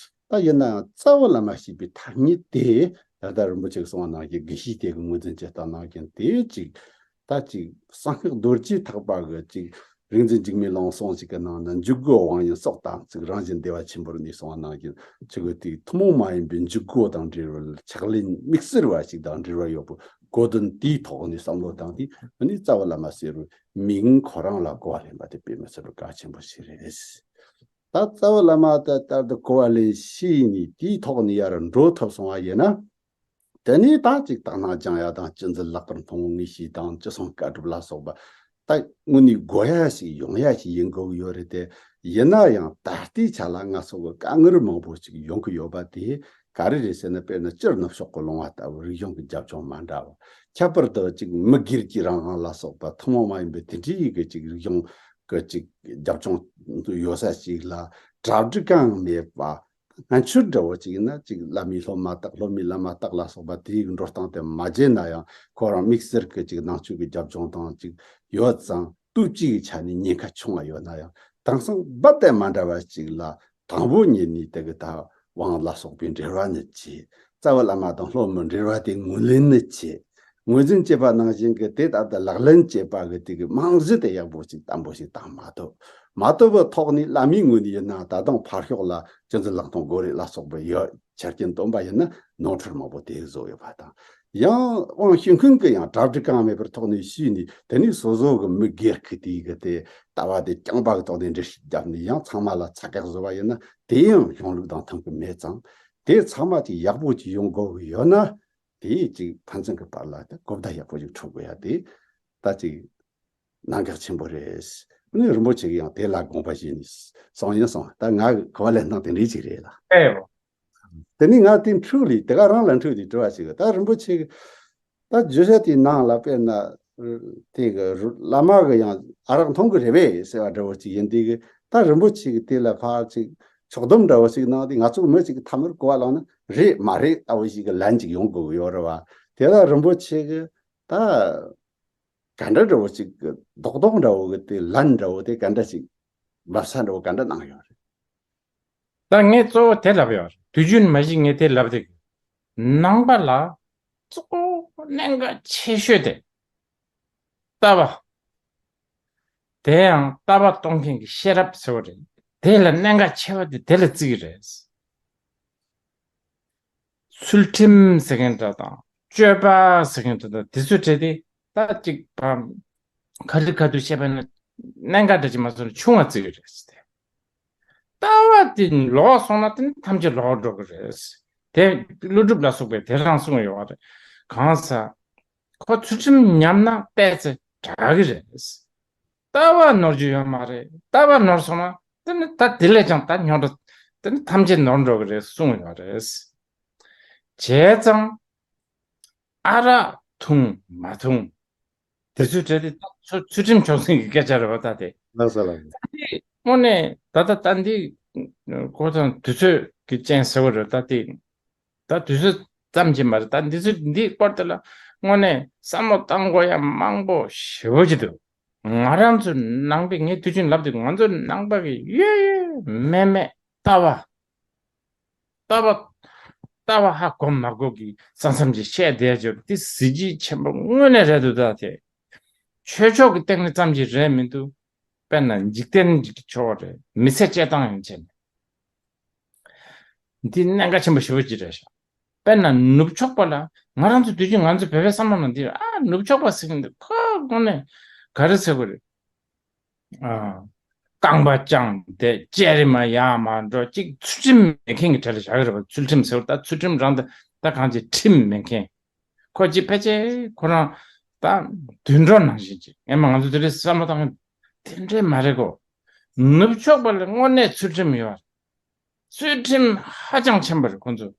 ད་ཡིན་ནའང་རྩ་བའི་བླ་མ་ཞེས་པའི་ཐ་སྙད་དེ་ད་ལྟ་རིན་པོ་ཆེ་གིས་གསུངས་པ་ནང་བཞིན་དགེ་བཤེས་དེ་གི་ངོས་འཛིན་བྱེད་སྟངས་ནང་བཞིན་དེ་ཅིག་ད་ཅིག་གསང་སྔགས་རྡོ་རྗེ་ཐེག་པ་གི་ཅིག་རིག་འཛིན་འཇིགས་མེད་ལྷུན་གསུམ་ཞིག་གི་ནང་ན་འཇུག་སྒོའི་དབང་ཡིན་སྲོག་དང་ཚིག་རང་བཞིན་བདེ་བ་ཆེན་པོར་གནས་གསུངས་པ་ནང་བཞིན་ཆོས་གོས་དེ་ཐུན་མོང་མ་ཡིན་པའི་འཇུག་སྒོ་དང་འབྲེལ་བའི་ཕྱག་ལེན་དམིགས་བསལ་བ་ཞིག་དང་འབྲེལ་བ་ཡོད་པའི་གོ་དོན་དེའི་ཐོག་ནས་བསམ་བློ་བཏང་དུས། ཨ་ནི་རྩ་བའི་བླ་མ་ཟེར་བའི་མིང་ཁོ་རང་ལ་གོ་བ་ལེན་པ་དེ་དཔེ་མི་སྲིད་པའི་གལ་ཆེན་པོ་ཞིག་རེད། ད་རྩ་བའི་བླ་མ་དེ་ལྟར་དུ་གོ་བ་ལེན་ཤེས་ནས་དེའི་ཐོག་ནས་ཡར་འགྲོ་ཐུབ་སོང་བ་ཡིན་ན། དེ་ནས་ད་ཅིག་དག་སྣང་སྦྱང་ཡ་དང་ཅི་མཛད་ལེགས་པར་མཐོང་ངེས་ཤེས་དང་ཅི་གསུང་བཀའ་སྒྲུབ་ལ་སོགས་པ་ད་དངོས་གནས་དགོས་ཡ་ཞིག་ཡོང་ཡ་ཞིག་ཡིན་དགོས་ཀྱི་ཡོད་རེད་དེ། ཡིན་ན་ཡང་ད་ལྟའི་ཆ་ལ་ང་ཚོ་གི་དཀའ་ངལ་མང་པོ་ཞིག་ཡོང་གི་ཡོད་པ་དེ་ག་རེ་རེད་ཟེར་ན། དཔེར་ན་སྤྱིར་ནུབ་ཕྱོགས་ཀྱི་ལུང་བ་ལྟ་བུ་རིག་གཞུང་གི་རྒྱབ་ལྗོངས་མ་འདྲ་བ། ཁྱད་པར་དུ་ཅིག་མི་སྒེར་གྱི་རང་དབང་ལ་སོགས་པ་ཐུན་མོང་མ་ཡིན་པའི་དེ་འདྲའི་གི་ཅིག་རིག་གཞུང་གི་ཅིག་རྒྱབ་ལྗོངས་ཡོད་ས་ཞིག་ལ་གྲ་སྒྲིག་གང་མེད་པ། སྔ་ཕྱི་འདྲ་བོ་ཅིག་ཡིན་ན་ཅིག་བླ་མའི་སློབ་མ་བརྟག་སློབ་མའི་བླ་མ་བརྟག་ལ་སོགས་པ་དེའི་འགྲོ་སྟངས་དེ་མ་བརྗེད་ན་ཡང་། ཁོ་རང་དམིགས་བསལ་གྱི་ཅིག་ནང་ཆོས་ཀྱི་རྒྱབ་ལྗོངས་དང་ཅིག་ཡོད་ཙང་། སྟོབས་ཀྱི་ཆ་ནས་ཉེན་ཁ་ཆུང་བ་ཡོད་ན་ཡང་། དེང་སང་རྦད་དེ་མ་འདྲ་བ་ཅིག་ལ་དང་པོ་ཉིད་ནས་དེ་གི་ད་ དབང་ལ་སོགས་པའི་འབྲེལ་བ་ནི་བྱེད། རྩ་བའི་བླ་མ་དང་སློབ་མའི་འབྲེལ་བ་དེ་ངོས་ལེན་ནི་བྱེད། ངོས་འཛིན་བྱེད་པ་ནང་བཞིན་གྱི་དེ་ལྟར་དུ་ལག་ལེན་བྱེད་པ་གི་དེ་གི་རྨང་གཞི་དེ་ཡག་པོ་ཞིག་དམ་པོ་ཞིག་བཏང་མ་ཐུབ། མ་ཐུབ་པའི་ཐོག་ནས་བླ་མའི་ངོས་ནས་ཡིན་ན་ད་དུང་ཕར་ཕྱོགས་ལ་ཅུང་ཟད་བླང་དོར་དགོས་རེད་ལ་སོགས་པ་ཡོད། ཆ་རྐྱེན་སྟོན་པ་ཡིན་ན་ནོར་འཁྲུལ་མང་པོ་དེ་བཟོ་ཡོད་པ་དང་། ཡང་དབང་ཞུ་མཁན་གྱི་ཡང་གྲ་སྒྲིག་གང་མེད་པར་ཐོག་ནས་ཞུས་ནས། དེ་ནས་སོ་སོ་གི་མི་སྒེར་གྱི་དེའི་གི་དེ་ལྟ་བ་དེ་རྐྱང་པ་གི་ཐོག་ནས་འགྲེལ་བཤད་བརྒྱབ་ནས་ཡང་ཚང་མ་ལ་ཚ་གྱང་བཟོ་བ་ཡིན་ན། དེ་ཡང་གཞུང་ལུགས་དང་མཐུན་གྱི་མེད་ཙང་། དེ་ཚང་མ་ཅིག་ཡག་པོ་ཅིག་ཡོང་དགོས་ཀྱི་ཡོད་ན། དེ་ཅིག་ཕན་ཚུན་གྱི་བར་ལ་ད་གོ་བརྡ་ཡག་པོ་ཅིག་འཕྲོད་དགོས་ཡ་དེ་ད་ཅིག་གནད་འགག་ཆེན་པོ་རེད། ཨ་ནི་རིན་པོ་ཆེ་གིས་ཡང་དེ་ལ་དགོངས་པ་བཞེས་ནས་གསུངས་ཡིན་གསུངས། ད་ང་གི་གོ་བ་ལེན་སྟངས་དེ་འདྲའི་ཅིག་རེད་ལ། ཨེ་རོ། དེ་ནས་ང་དེ་འཕྲོས་ལས་དེ་ག་རང་ལ་འཕྲོས་ཏེ་དྲི་བ་ཞིག་ད་རིན་པོ་ཆེ་གི་ད་བརྗོད་བྱ་དེའི་ནང་ལ་དཔེར་ན་དེ་གི་བླ་མ་གི་ཡང་ཨ་རག་འཐུང་གི་རེད་པས་ཟེར་བ་འདྲ་བོ་ཅིག་ཡིན་དུས་གི། ད་རིན་པོ་ཆེ་གི་དེ་ལ་ཕར་ཅིག་ཕྱོགས་བསྡོམས་འདྲ་བོ་ཞིག་གནང་སྟེ། ང་ཚོ་མི་ཅིག་གི་ཐ་མར་གོ་བ་བླངས་ན་རེད་མ་རེད་ལྟ་བུ་ཞིག་གི་ལན་ཅིག་ཡོང་དགོས་ཀྱི་ཡོད་རེད་བ། དེ་ལ་རིན་པོ་ཆེ་གི་ད་ག་འདྲ་འདྲ་བོ་ཅིག་གི་རྡོག་རྡོག་འདྲ་བོ་གི་དེ་ལན་འདྲ་བོ་དེ་ག་འདྲ་ཅིག་འབབ་ས་འདྲ་བོ་ག་འདྲ་གནང་ཡོད་རེད། ད་ངས་གཙོ་བོ་དེ་ལབ་ཡོད་རེད། དུས་རྒྱུན་མ་གཞི་ངས་དེ་ལབ་དེ། ནང་པ་ལ་གཙོ་བོ་གནད་འགག་ཆེ་ཤོས་དེ་ལྟ་བ། དེ་ཡང་ལྟ་བ་གཏོང་མཁན་གྱི་ཤེས་རབ་ཟེར་བ་རེད། དེ་ལ་གནད་འགག་ཆེ་བ་དེ་དེ་ལ་བརྩི་གི་རེད། ཚུལ་ཁྲིམས་ཟེར་མཁན་འདྲ་དང་། སྤྱོད་པ་ཟེར་མཁན་འདྲ་དང་། དེ་ཚོའི་གྲས་དེ་ད་ཅིག་བམ་ག་རེ་ག་དུས་བཤད་པ་ན་གནད་འགག་འདྲ་ཅིག་མ་སོང་ན་ཆུང་བ་བརྩི་གི་རེད་ཟེར་ཏེ། ལྟ་བ་དེ་ལོག་སོང་ན་དེ་ནི་ཐམས་ཅད་ལོག་འགྲོ་གི་རེད། དེ་ཀླུ་སྒྲུབ་ལ་སོགས་པས་དེ་རང་གསུངས་ཡོད་པ་རེད། གང་ཟག་ཁོ་ཚུལ་ཁྲིམས་ཉམས་ན་བལྟས་ཚེ་དྲག་གི་རེད། ལྟ་བ་ནོར་རྒྱུ་ཡོད་མ་རེད། ལྟ་བ་ནོར་སོང་ན་དེ་ནི་ད་དེ་ལས་ཀྱང་ད་ཉོན་ར་དེ་ནི་ཐམས་ཅད་ནོར་འགྲོ་གི་རེད་གསུངས་ཡོད་རེད། བྱས་ཙང་ཨ་རག་འཐུང་མ་འཐུང་དེ་ཚོའི་གྲས་དེ་ད་ཚུལ་ཚུལ་ཁྲིམས་ཕྱོགས་འཛིན་གྱི་སྐད་ཆ་རེད་བ་ད་དེ། ལགས་སོ་ལགས་སོ། དེ་དངོས་གནས་ད་ལྟ་ད་འདི་ཁོ་ཚང་དུས་ཚོད་ཀྱི་རྐྱེན་ཟེར་བ་རེད་ད་དེ། ད་དུས་ཚོད་ཙམ་གྱིས་མ་རེད། ད་འདི་ཚོ་འདིའི་སྐོར་དེ་ལ་དངོས་གནས་བསམ་བློ་བཏང་དགོས་ཡ་མང་པོ་ཞེ་པོ་ཅིག་འདུག་ང་རང་ཚོ་ནང་པའི་ངས་དུས་རྒྱུན་ལབ་དུས་ང་ཚོ་ནང་པ་གི་ཡོད་ཡོད་མེད་མེད་ལྟ་བ། ལྟ་བ། ལྟ་བ་ཧ་གོ་མ་གོ་གི་ས་མཚམས་ཀྱི་བཤད་བསྡད་ཡ་ཅིག་ཡོད་རེད། དེ་གཟི་བརྗིད་ཆེན་པོ་དངོས་གནས་རེད་འདུག་ད་དེ་ཆོས་ཕྱོགས་ཀྱི་སྟེང་ནས་ཙམ་གྱིས་རེད་མི་འདུག་དཔེར་ན་འཇིག་རྟེན་གྱི་ཕྱོགས་རེད། མི་ཚེ་སྐྱེལ་སྟངས་ཡང་བྱས་ནས། འདི་གནད་འགག་ཆེན་པོ་ཞེ་པོ་ཅིག་རེད་ཤག་དཔེར་ན་ནུབ་ཕྱོགས་པ་ལ་ང་རང་ཚོ་དུས་རྒྱུན་ང་ཚོ་བོད་པའི་བསམ་བློ་ནང་འདི་ཨ་ནུབ་ཕྱོགས་པ་ཟེར་གི་འདུག་ཁོ་དངོས་གནས་ག་རེ་ཟེར་དགོས་རེད། ཨ། རྐང་པ་བརྐྱངས་ཏེ་ལྕེ་རི་མ་ཡར་མར་འགྲོ་གཅིག་ཚུལ་ཁྲིམས་མེད་མཁན་གྱི་གྲས་ལ་བཞག་གི་རེད་པ། ཚུལ་ཁྲིམས་ཟེར་བ་ད་ཚུལ་ཁྲིམས་རང་ད་ད་གང་ཅི་ཁྲིམས་མེད་མཁན། ཁོ་ཅི་ཕལ་ཆེར་ཁོ་རང་ད་དུད་འགྲོ་ནང་བཞིན་ཅིག་ངས་མ་ང་ཚོ་དེ་རིང་བསམ་བློ་བཏང་མཁན་དེ་འདྲས་མ་རེད་གོ། ནུབ་ཕྱོགས་པ་ལ་དངོས་གནས་ཚུལ་ཁྲིམས་ཡོད་རེད། ཚུལ་ཁྲིམས་ཧ་ཅང་ཆེན་པོ་རེད་ཁོང་ཚོ།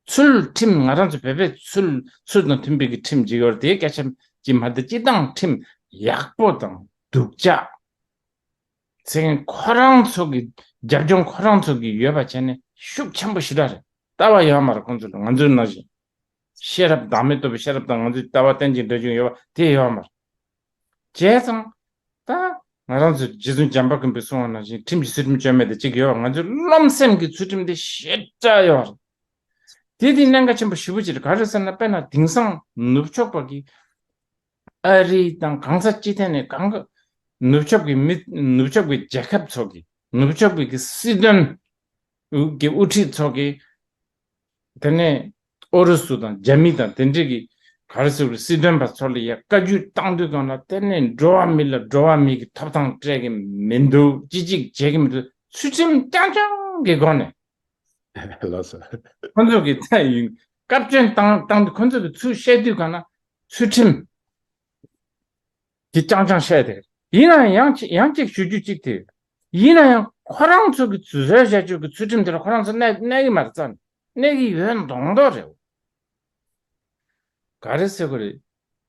ཚུལ་ཁྲིམས་ང་རང་ཚོ་བོད་པའི་ཚུལ་ཚུལ་དང་མཐུན་པའི་གི་ཁྲིམས་ཅིག་ཡོད་རེད། དེའི་སྐད་ཆ་ཅིག་མ་གཏོགས་སྤྱིར་བཏང་ཁྲིམས་ཡག་པོ་དང་སྡུག་ཅག་ཟེར་མཁན་ཁོ་རང་ཚོ་གི་རྒྱབ་ལྗོངས་ཁོ་རང་ཚོ་གི་ཡོད་པ་བྱས་ནས་ཤུགས་ཆེན་པོ་ཞེ་དྲག་རེད། ལྟ་བ་ཡོད་མ་རེད་ཁོང་ཚོ་ལ་ང་ཚོའི་ནང་བཞིན། ཤེས་རབ་བདག་མེད་རྟོགས་པའི་ཤེས་རབ་དང་ང་ཚོའི་ལྟ་བ་རྟེན་ཅིང་འབྲེལ་འབྱུང་ཡོད་པ་དེ་ཡོད་མ་རེད། བྱས་ཙང་ད་ང་རང་ཚོ་རྗེ་བཙུན་བྱམས་པ་མགོན་པོས་གསུངས་པ་ནང་བཞིན་ཁྲིམས་ཀྱི་ཚུལ་ཁྲིམས་བཅོས་མེད་དེ་གཅིག་ཡོད་པ། ང་ཚོའི་རློམ་སེམས་ཀྱི་ཚུལ་ཁྲིམས་དེ་ཞེ་དྲག་ཡོད་རེད། དེ་དེ་གནད་འགག་ཆེན་པོ་ཞེ་པོ་ཅིག་རེད། ག་རེ་ཟེར་ན་དཔེར་ན་དེང་སང་ནུབ་ཕྱོགས་པ་གི་ཨ་རི་དང་གང་ས་ཅི་ཐད་ནས་གང་ག་ནུབ་ཕྱོགས་ཀྱི་མི་ནུབ་ཕྱོགས་ཀྱི་རྒྱལ་ཁབ་ཚོ་གི་ནུབ་ཕྱོགས་པའི་གི་སྲིད་དོན་གྱི་དབུ་ཁྲིད་ཚོ་གི་དེ་ནས་ཨུ་རུ་སུ་དང་རྒྱ་མི་དང་དེ་འདྲས་ཀྱི་ག་རེ་ཟེར་དགོས་རེད། སྲིད་དོན་པ་ཚོ་ལ་ཡ་བཀའ་བཀྱོན་བཏང་དུས་སྒང་ལ་དེ་ནས་འགྲོ་བ་མི་ལ་འགྲོ་བ་མི་གི་ཐོབ་ཐང་སྤྲད་ཀྱི་མི་འདུག་ཅི་ཅིག་བྱེད་ཀྱི་མི་འདུག་ཚུལ་ཁྲིམས་རྐྱང་རྐྱང་གི་སྒོ་ནས། ལགས་སོ། ཁོ་ཚོ་གི་ད་ཡིན་བཀའ་བཀྱོན་བཏང་བཏང་དུས་ཁོ་ཚོ་གི་ཚུལ་བཤད་དུས་སྒང་ལ་ཚུལ་ཁྲིམས། དེ་རྐྱང་རྐྱང་བཤད་དེ། ཡིན་ན་ཡང་ཅི་ཡང་ཅིག་ཞུ་རྒྱུ་གཅིག་དེ། ཡིན་ན་ཡང་ཁོ་རང་ཚོ་གི་བཟོས་བཞག་རྒྱུ་གི་ཚུལ་ཁྲིམས་དེ་ལ་ཁོ་རང་ཚོ་གནས་གནས་གི་མ་རེད་རྩ་ནས། གནས་གི་ཡོད་མདོག་མདོག་རེད། ག་རེ་ཟེར་དགོས་རེད།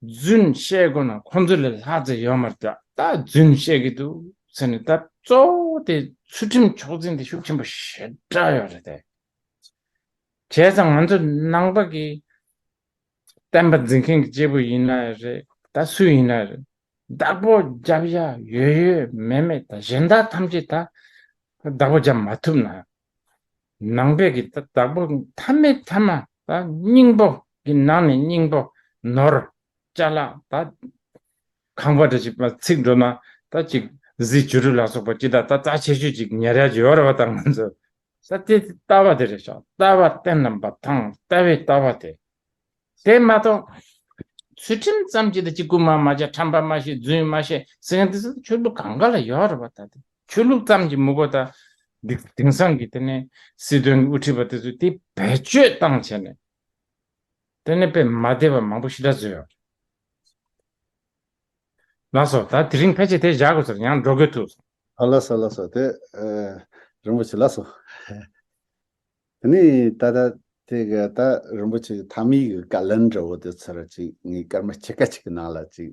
རྫུན་བཤད་དགོས་ན་ཁོ་ཚོ་ལས་ལྷག་ཙམ་ཡོད་མ་རེད། ད་རྫུན་བཤད་གི་འདུག་ཟེར་ནས། ད་གཙོ་བོ་དེ་ཚུལ་ཁྲིམས་ཕྱོགས་འཛིན་དེ་ཤུགས་ཆེན་པོ་ཞེ་དྲག་ཡོད་རེད་དེ། བྱས་ཙང་ང་ཚོ་ནང་པ་གི་བསྟན་པ་འཛིན་མཁན་གྱི་སྐྱེས་བུ་ཡིན་ན་རེད། ད་སུ་ཡིན་ན་རེད། བདག་པོ་རྒྱབ་ཡ་ཡོད་ཡོད་མེད་མེད། ད་གཞན་དག་ཐམས་ཅད་ད་བདག་པོ་རྒྱབ་མ་ཐུབ་ན། ནང་པའི་གི་ད་བདག་པོ་མཐའ་མའི་མཐའ་མ་ད་སྙིང་པོ་གི་ནང་ནས་སྙིང་པོ་ནོར་ཅ་ལག་ད་ཁང་པ་འདྲ་ཞིག་མ་ཚིག་འགྲོ་ན་ད་ཅིག་གཟི་བྱུ་རུ་ལ་སོགས་པ་ཅི་ད་ད་རྩ་ཆེ་ཤོས་ཅིག་ཉར་ཡ་ཅིག་ཡོད་རེད་བ། ད་ང་ཚོ་ད་དེ་ལྟ་བ་དེ་རེད་ཤག་ལྟ་བ་གཏན་ལ་འབབ་ཐང་ལྟ་བའི་ལྟ་བ་དེ། དེ་མ་གཏོགས་ཚུལ་ཁྲིམས་ཙམ་གྱིས་ད་ཅིག་རྐུ་མ་མ་བྱ་ཁྲམ་པ་མ་བྱེད་རྫུན་མ་བྱེད་ཟེར་མཁན་དེ་ཚོ་ཆོས་ལུགས་གང་ག་ལ་ཡོད་རེད་བ། ད་དེ་ཆོས་ལུགས་ཙམ་གྱིས་མི་དགོས། ད་དེ་དེང་སང་གི་དེ་ནས་སྲིད་དོན་གྱི་དབུ་ཁྲིད་པ་དེ་ཚོས་དེ་བེད་སྤྱོད་བཏང་བྱས་ནས་དེ་ནས་དཔེ་མ་བདེ་བ་མང་པོ་ཞེ་དྲག་བཟོས་ཡོད། ལགས་སོ། ད་དེ་རིང་ཕལ་ཆེར་དེ་བཞག་དགོས་ཟེར། ཡང་འགྲོ་དགོས་ཐུག་སོང་། ཨ་ལགས་སོ་ལགས་སོ། དེ་ཨ་རིན་པོ་ཆེ་ལགས་སོ། དེ་ནས་ད་ལྟ་དེ་ག་ད་རིན་པོ་ཆེ་གི་མཐའ་མའི་གི་བཀའ་ལན་འདྲ་བོ་དེ་ཚར་ཅིག་ངས་སྐར་མ་ཕྱེད་ཀ་ཅིག་གི་ནང་ལ་ཅིག་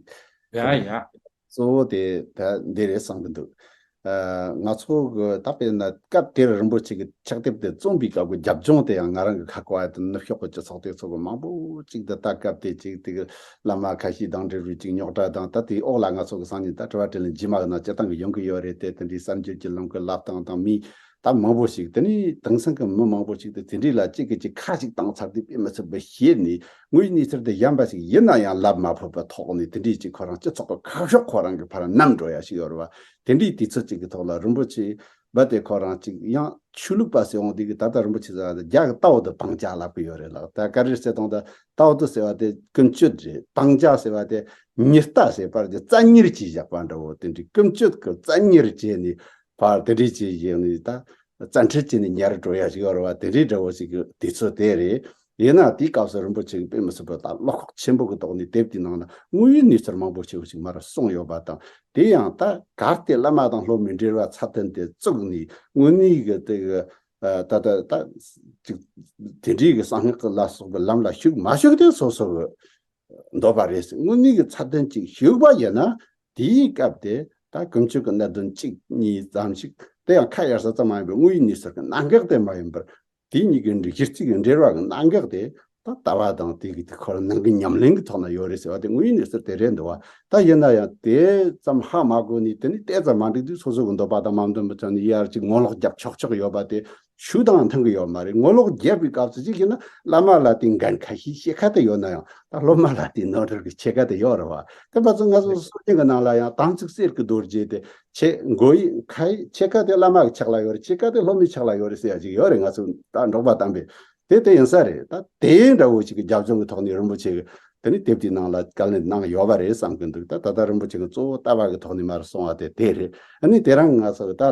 ཡ་ཡ། གཙོ་བོ་དེ་ད་འདི་རེད་བསམ་གི་འདུག་ཨ། ང་ཚོ་གི་ད་དཔེར་ན་སྐབས་དེར་རིན་པོ་ཆེ་གི་ཕྱག་དེབ་དེ་རྩོམ་པའི་སྐབས་ཀྱི་རྒྱབ་ལྗོངས་དེ་ཡང་ང་རང་གི་ཁ་སྐོར་ཡ་དེ་ནུབ་ཕྱོགས་ཀྱི་སྤྱི་ཚོགས་དེ་ཚོ་གི་མང་པོ་ཅིག་ད་ལྟ་སྐབས་དེ་ཅིག་དེ་གི་བླ་མ་ཁ་ཤས་དང་འབྲེལ་བའི་ཅིག་རྙོག་དྲ་དང་། ད་དེའི་འོག་ལ་ང་ཚོ་གི་སང་ཉིན་ད་དྲི་བ་དྲིས་ལན་རྗེས་མ་གི་ནང་སྤྱིར་བཏང་གི་ཡོང་གི་ཡོད་རེད་དེ། དེ་འདྲའི་གསར་འགྱུར་གྱི་ལམ་གི་ལབ་སྟངས་དང་མི་ད་མང་པོ་ཞིག་དེ་ནས་དེང་སང་གི་མི་མང་པོ་ཞིག་དེ་དེ་འདྲའི་ལ་གཅིག་གིས་གཅིག་ཁ་ཞིག་བཏང་ཚར་དུས་དཔེ་མི་སྲིད་པ་ཞེད་ནས་དངོས་ཡོད་གནས་ཚུལ་དེ་གཞན་པ་ཞིག་ཡིན་ན་ཡང་ལབ་མ་ཕོད་པའི་ཐོག་ནས་དེ་འདྲའི་ཅིག་ཁོ་རང་སྤྱི་ཚོགས་ཀྱི་ཁ་ཕྱོགས་ཁོ་རང་གི་ཕར་ནམ་འགྲོ་ཡ་ཞིག་ཡོད་རེད་བ། དེ་འདྲའི་དུས་ཚོད་ཅིག་གི་ཐོག་ལ་རིན་པོ་ཆེ་རྦད་དེ་ཁོ་རང་ཅིག་ཡང་ཆོས་ལུགས་པ་ཟེར་འོང་དུས་ཀྱི་ད་ལྟ་རིན་པོ་ཆེ་ཟེར་བ་དེ་རྒྱ་གི་ཏའོ་དེ་སྤང་བྱ་ལབ་གི་ཡོད་རེད་ལགས། ད་ག་རེ་ཟེར་དང་ད་ཏའོ་དེ་ཟེར་བ་དེ་ཀུན་སྤྱོད་རེད། སྤང་བྱ་ཟེར་བ་དེ་ཉི་ལྟ་ཟེར་བར་གྱི་རྩ་གཉེར་གྱིས་བཞག་པ་འདྲ་བོ། དེ་འདྲའི་ཀུན་སྤྱོད་ཀྱི་རྩ་གཉེར་བྱས་ནས་ཕར་དེ་འདྲའི་ཅིག་བཞག་ནས་ད་བཙན་ཁྲིད་བྱས་ནས་ཉར་འགྲོ་ཡ་ཞིག་ཡོད་རེད་བ། དེ་འདྲའི་འདྲ་བོ་ཞིག་གི་དུས་ཚོད་དེ་རེད། ཡིན་ན་དེའི་སྐབས་སུ་རིན་པོ་ཆེ་གིས་དཔེ་མི་སྲིད་པ་ད་བློ་ཁོག་ཆེན་པོ་གི་ཐོག་ནས་དེབ་དེའི་ནང་ན་དངོས་ཡོད་གནས་ཚུལ་མང་པོ་ཞིག་ཞིག་མར་གསུངས་ཡོད་པ་དང་། དེ་ཡང་ད་གལ་ཏེ་བླ་མ་དང་སློབ་མའི་འབྲེལ་བ་ཚད་ལྡན་དེ་བཙུགས་ནས་དངོས་གནས་ཀྱི་དེ་གི་ཨ་ད་ད་ད་ཅིག་དེ་འདྲའི་གི་གསང་སྔགས་ལ་སོགས་པའི་ལམ་ལ་ཞུགས་མ་ཞུགས་དེ་སོ་སོ་གི་འདོད་པ་རེད། དངོས་གནས་ཀྱི་ཚད་ལྡན་ཅིག་ཞུགས་པ་ཡིན་ན་དེའི་སྐབས་དེ་ད་ཀུན་སྤྱོད་ཀྱི་གནད་དོན་གཅིག་གཉིས་ཙམ་ཞིག་དེ་ཡང་ཁ་གཡར་ས་ཙམ་མ་ཡིན་པར་དངོས་ཡོད་གནས་ཚུལ་གྱི་གནད་འགག་དེ་མ་ཡིན་པར། དེ་གཉིས་ཀྱི་གཞི་རྩའི་གི་འབྲེལ་བ་གི་གནད་འགག་དེ་ད་ལྟ་བ་དང་དེ་གི་དེ་ཁོ་རང་ནང་གི་ཉམས་ལེན་གི་ཐོག་ན་ཡོད་རེད་ཟེར་བ་དེ་དངོས་ཡོད་གནས་ཚུལ་དེ་རེད་འདུག་བ། ད་ཡིན་ན་ཡང་དེ་ཙམ་ཧ་མ་གོ་ནས་དེ་ནི་ལྟས་ཙམ་མ་འགྲིག་དུས་སོ་སོ་གི་འདོད་པ་དང་མ་འདོད་པ་ཙམ་ནས་ཡར་ཅིག་ངོ་ལོག་རྒྱབ་ཆོག་ཆོག་ཡོད་པ་དེ་ཞུ་དང་མཐུན་གི་ཡོད་མ་རེད། ངོ་ལོག་རྒྱབ་པའི་སྐབས་སུ་ཅིག་ཡིན་ན་བླ་མ་ལ་དེ་འགན་ཁ་ཤས་ཕྱེད་ཀ་དེ་ཡོད་ན་ཡང་ད་སློབ་མ་ལ་དེ་ནོར་འཁྲུལ་གི་ཕྱེད་ཀ་དེ་ཡོད་རེད་བ། དེ་བ་ཚོ་ང་ཚོ་སྲོལ་རྒྱུན་གི་ནང་ལ་ཡང་དམ་ཚིག་གསེར་གི་རྡོ་རྗེ་དེ་ཆེ་མགོ་ཡི་ཁ་ཡི་ཕྱེད་ཀ་དེ་བླ་མ་གི་ཕྱག་ལ་ཡོད་རེད། ཕྱེད་ཀ་དེ་སློབ་མའི་ཕྱག་ལ་ཡོད་རེད་ཟེར་ཡ་ཅིག་ཡོད་རེད། ང་ཚོ་ད་འབྲོག་པ་དམ་པས་དེ་དེ་ཡིན་ས་རེད། ད་དེ་འདྲ་བོ་ཞིག་གི་རྒྱབ་ལྗོངས་ཀྱི་ཐོག་ནས་རིན་པོ་ཆེ་གི་དེ་ནི་དེབ་དེའི་ནང་ལ་བཀའ་ལན་གནང་ཡོད་པ་རེད་བསམ་གི་འདུག་ད་ད་ལྟ་རིན་པོ་ཆེ་གི་གཙོ་བོ་ལྟ་བ་གི་ཐོག་ནས་མར་གསུངས་པ་དེ་དེ་རེད། ཨ་ནི་དེ་རིང་ང་ཚོ་གི་ད་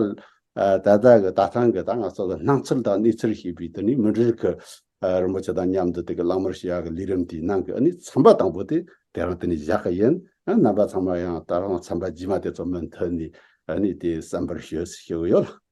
ད་ལྟ་གི་ད་ཐེངས་གི་ད་ང་ཚོ་གི་སྣང་ཚུལ་དང་གནས་ཚུལ་ཞེས་པའི་དེ་ནི་མུ་འབྲེལ་གི་རིན་པོ་ཆེ་དང་མཉམ་དུ་དེ་གི་གླེང་མོལ་བྱེད་ཡག་གི་ལས་རིམ་དེའི་ནང་གི་ཨ་ནི་ཚན་པ་དང་པོ་དེ་དེ་རིང་དེ་ནི་བཞག་གི་ཡིན། ཨ་རྣམ་པ་ཚང་མ་ཡང་ད་རང་ཚན་པ་རྗེས་མ་དེ་ཚོ་མུ་མཐུད་ནས་ཨ་ནི་དེ་གསན་པར་ཞུ་ཞུ་གི་ཡོད་ལགས།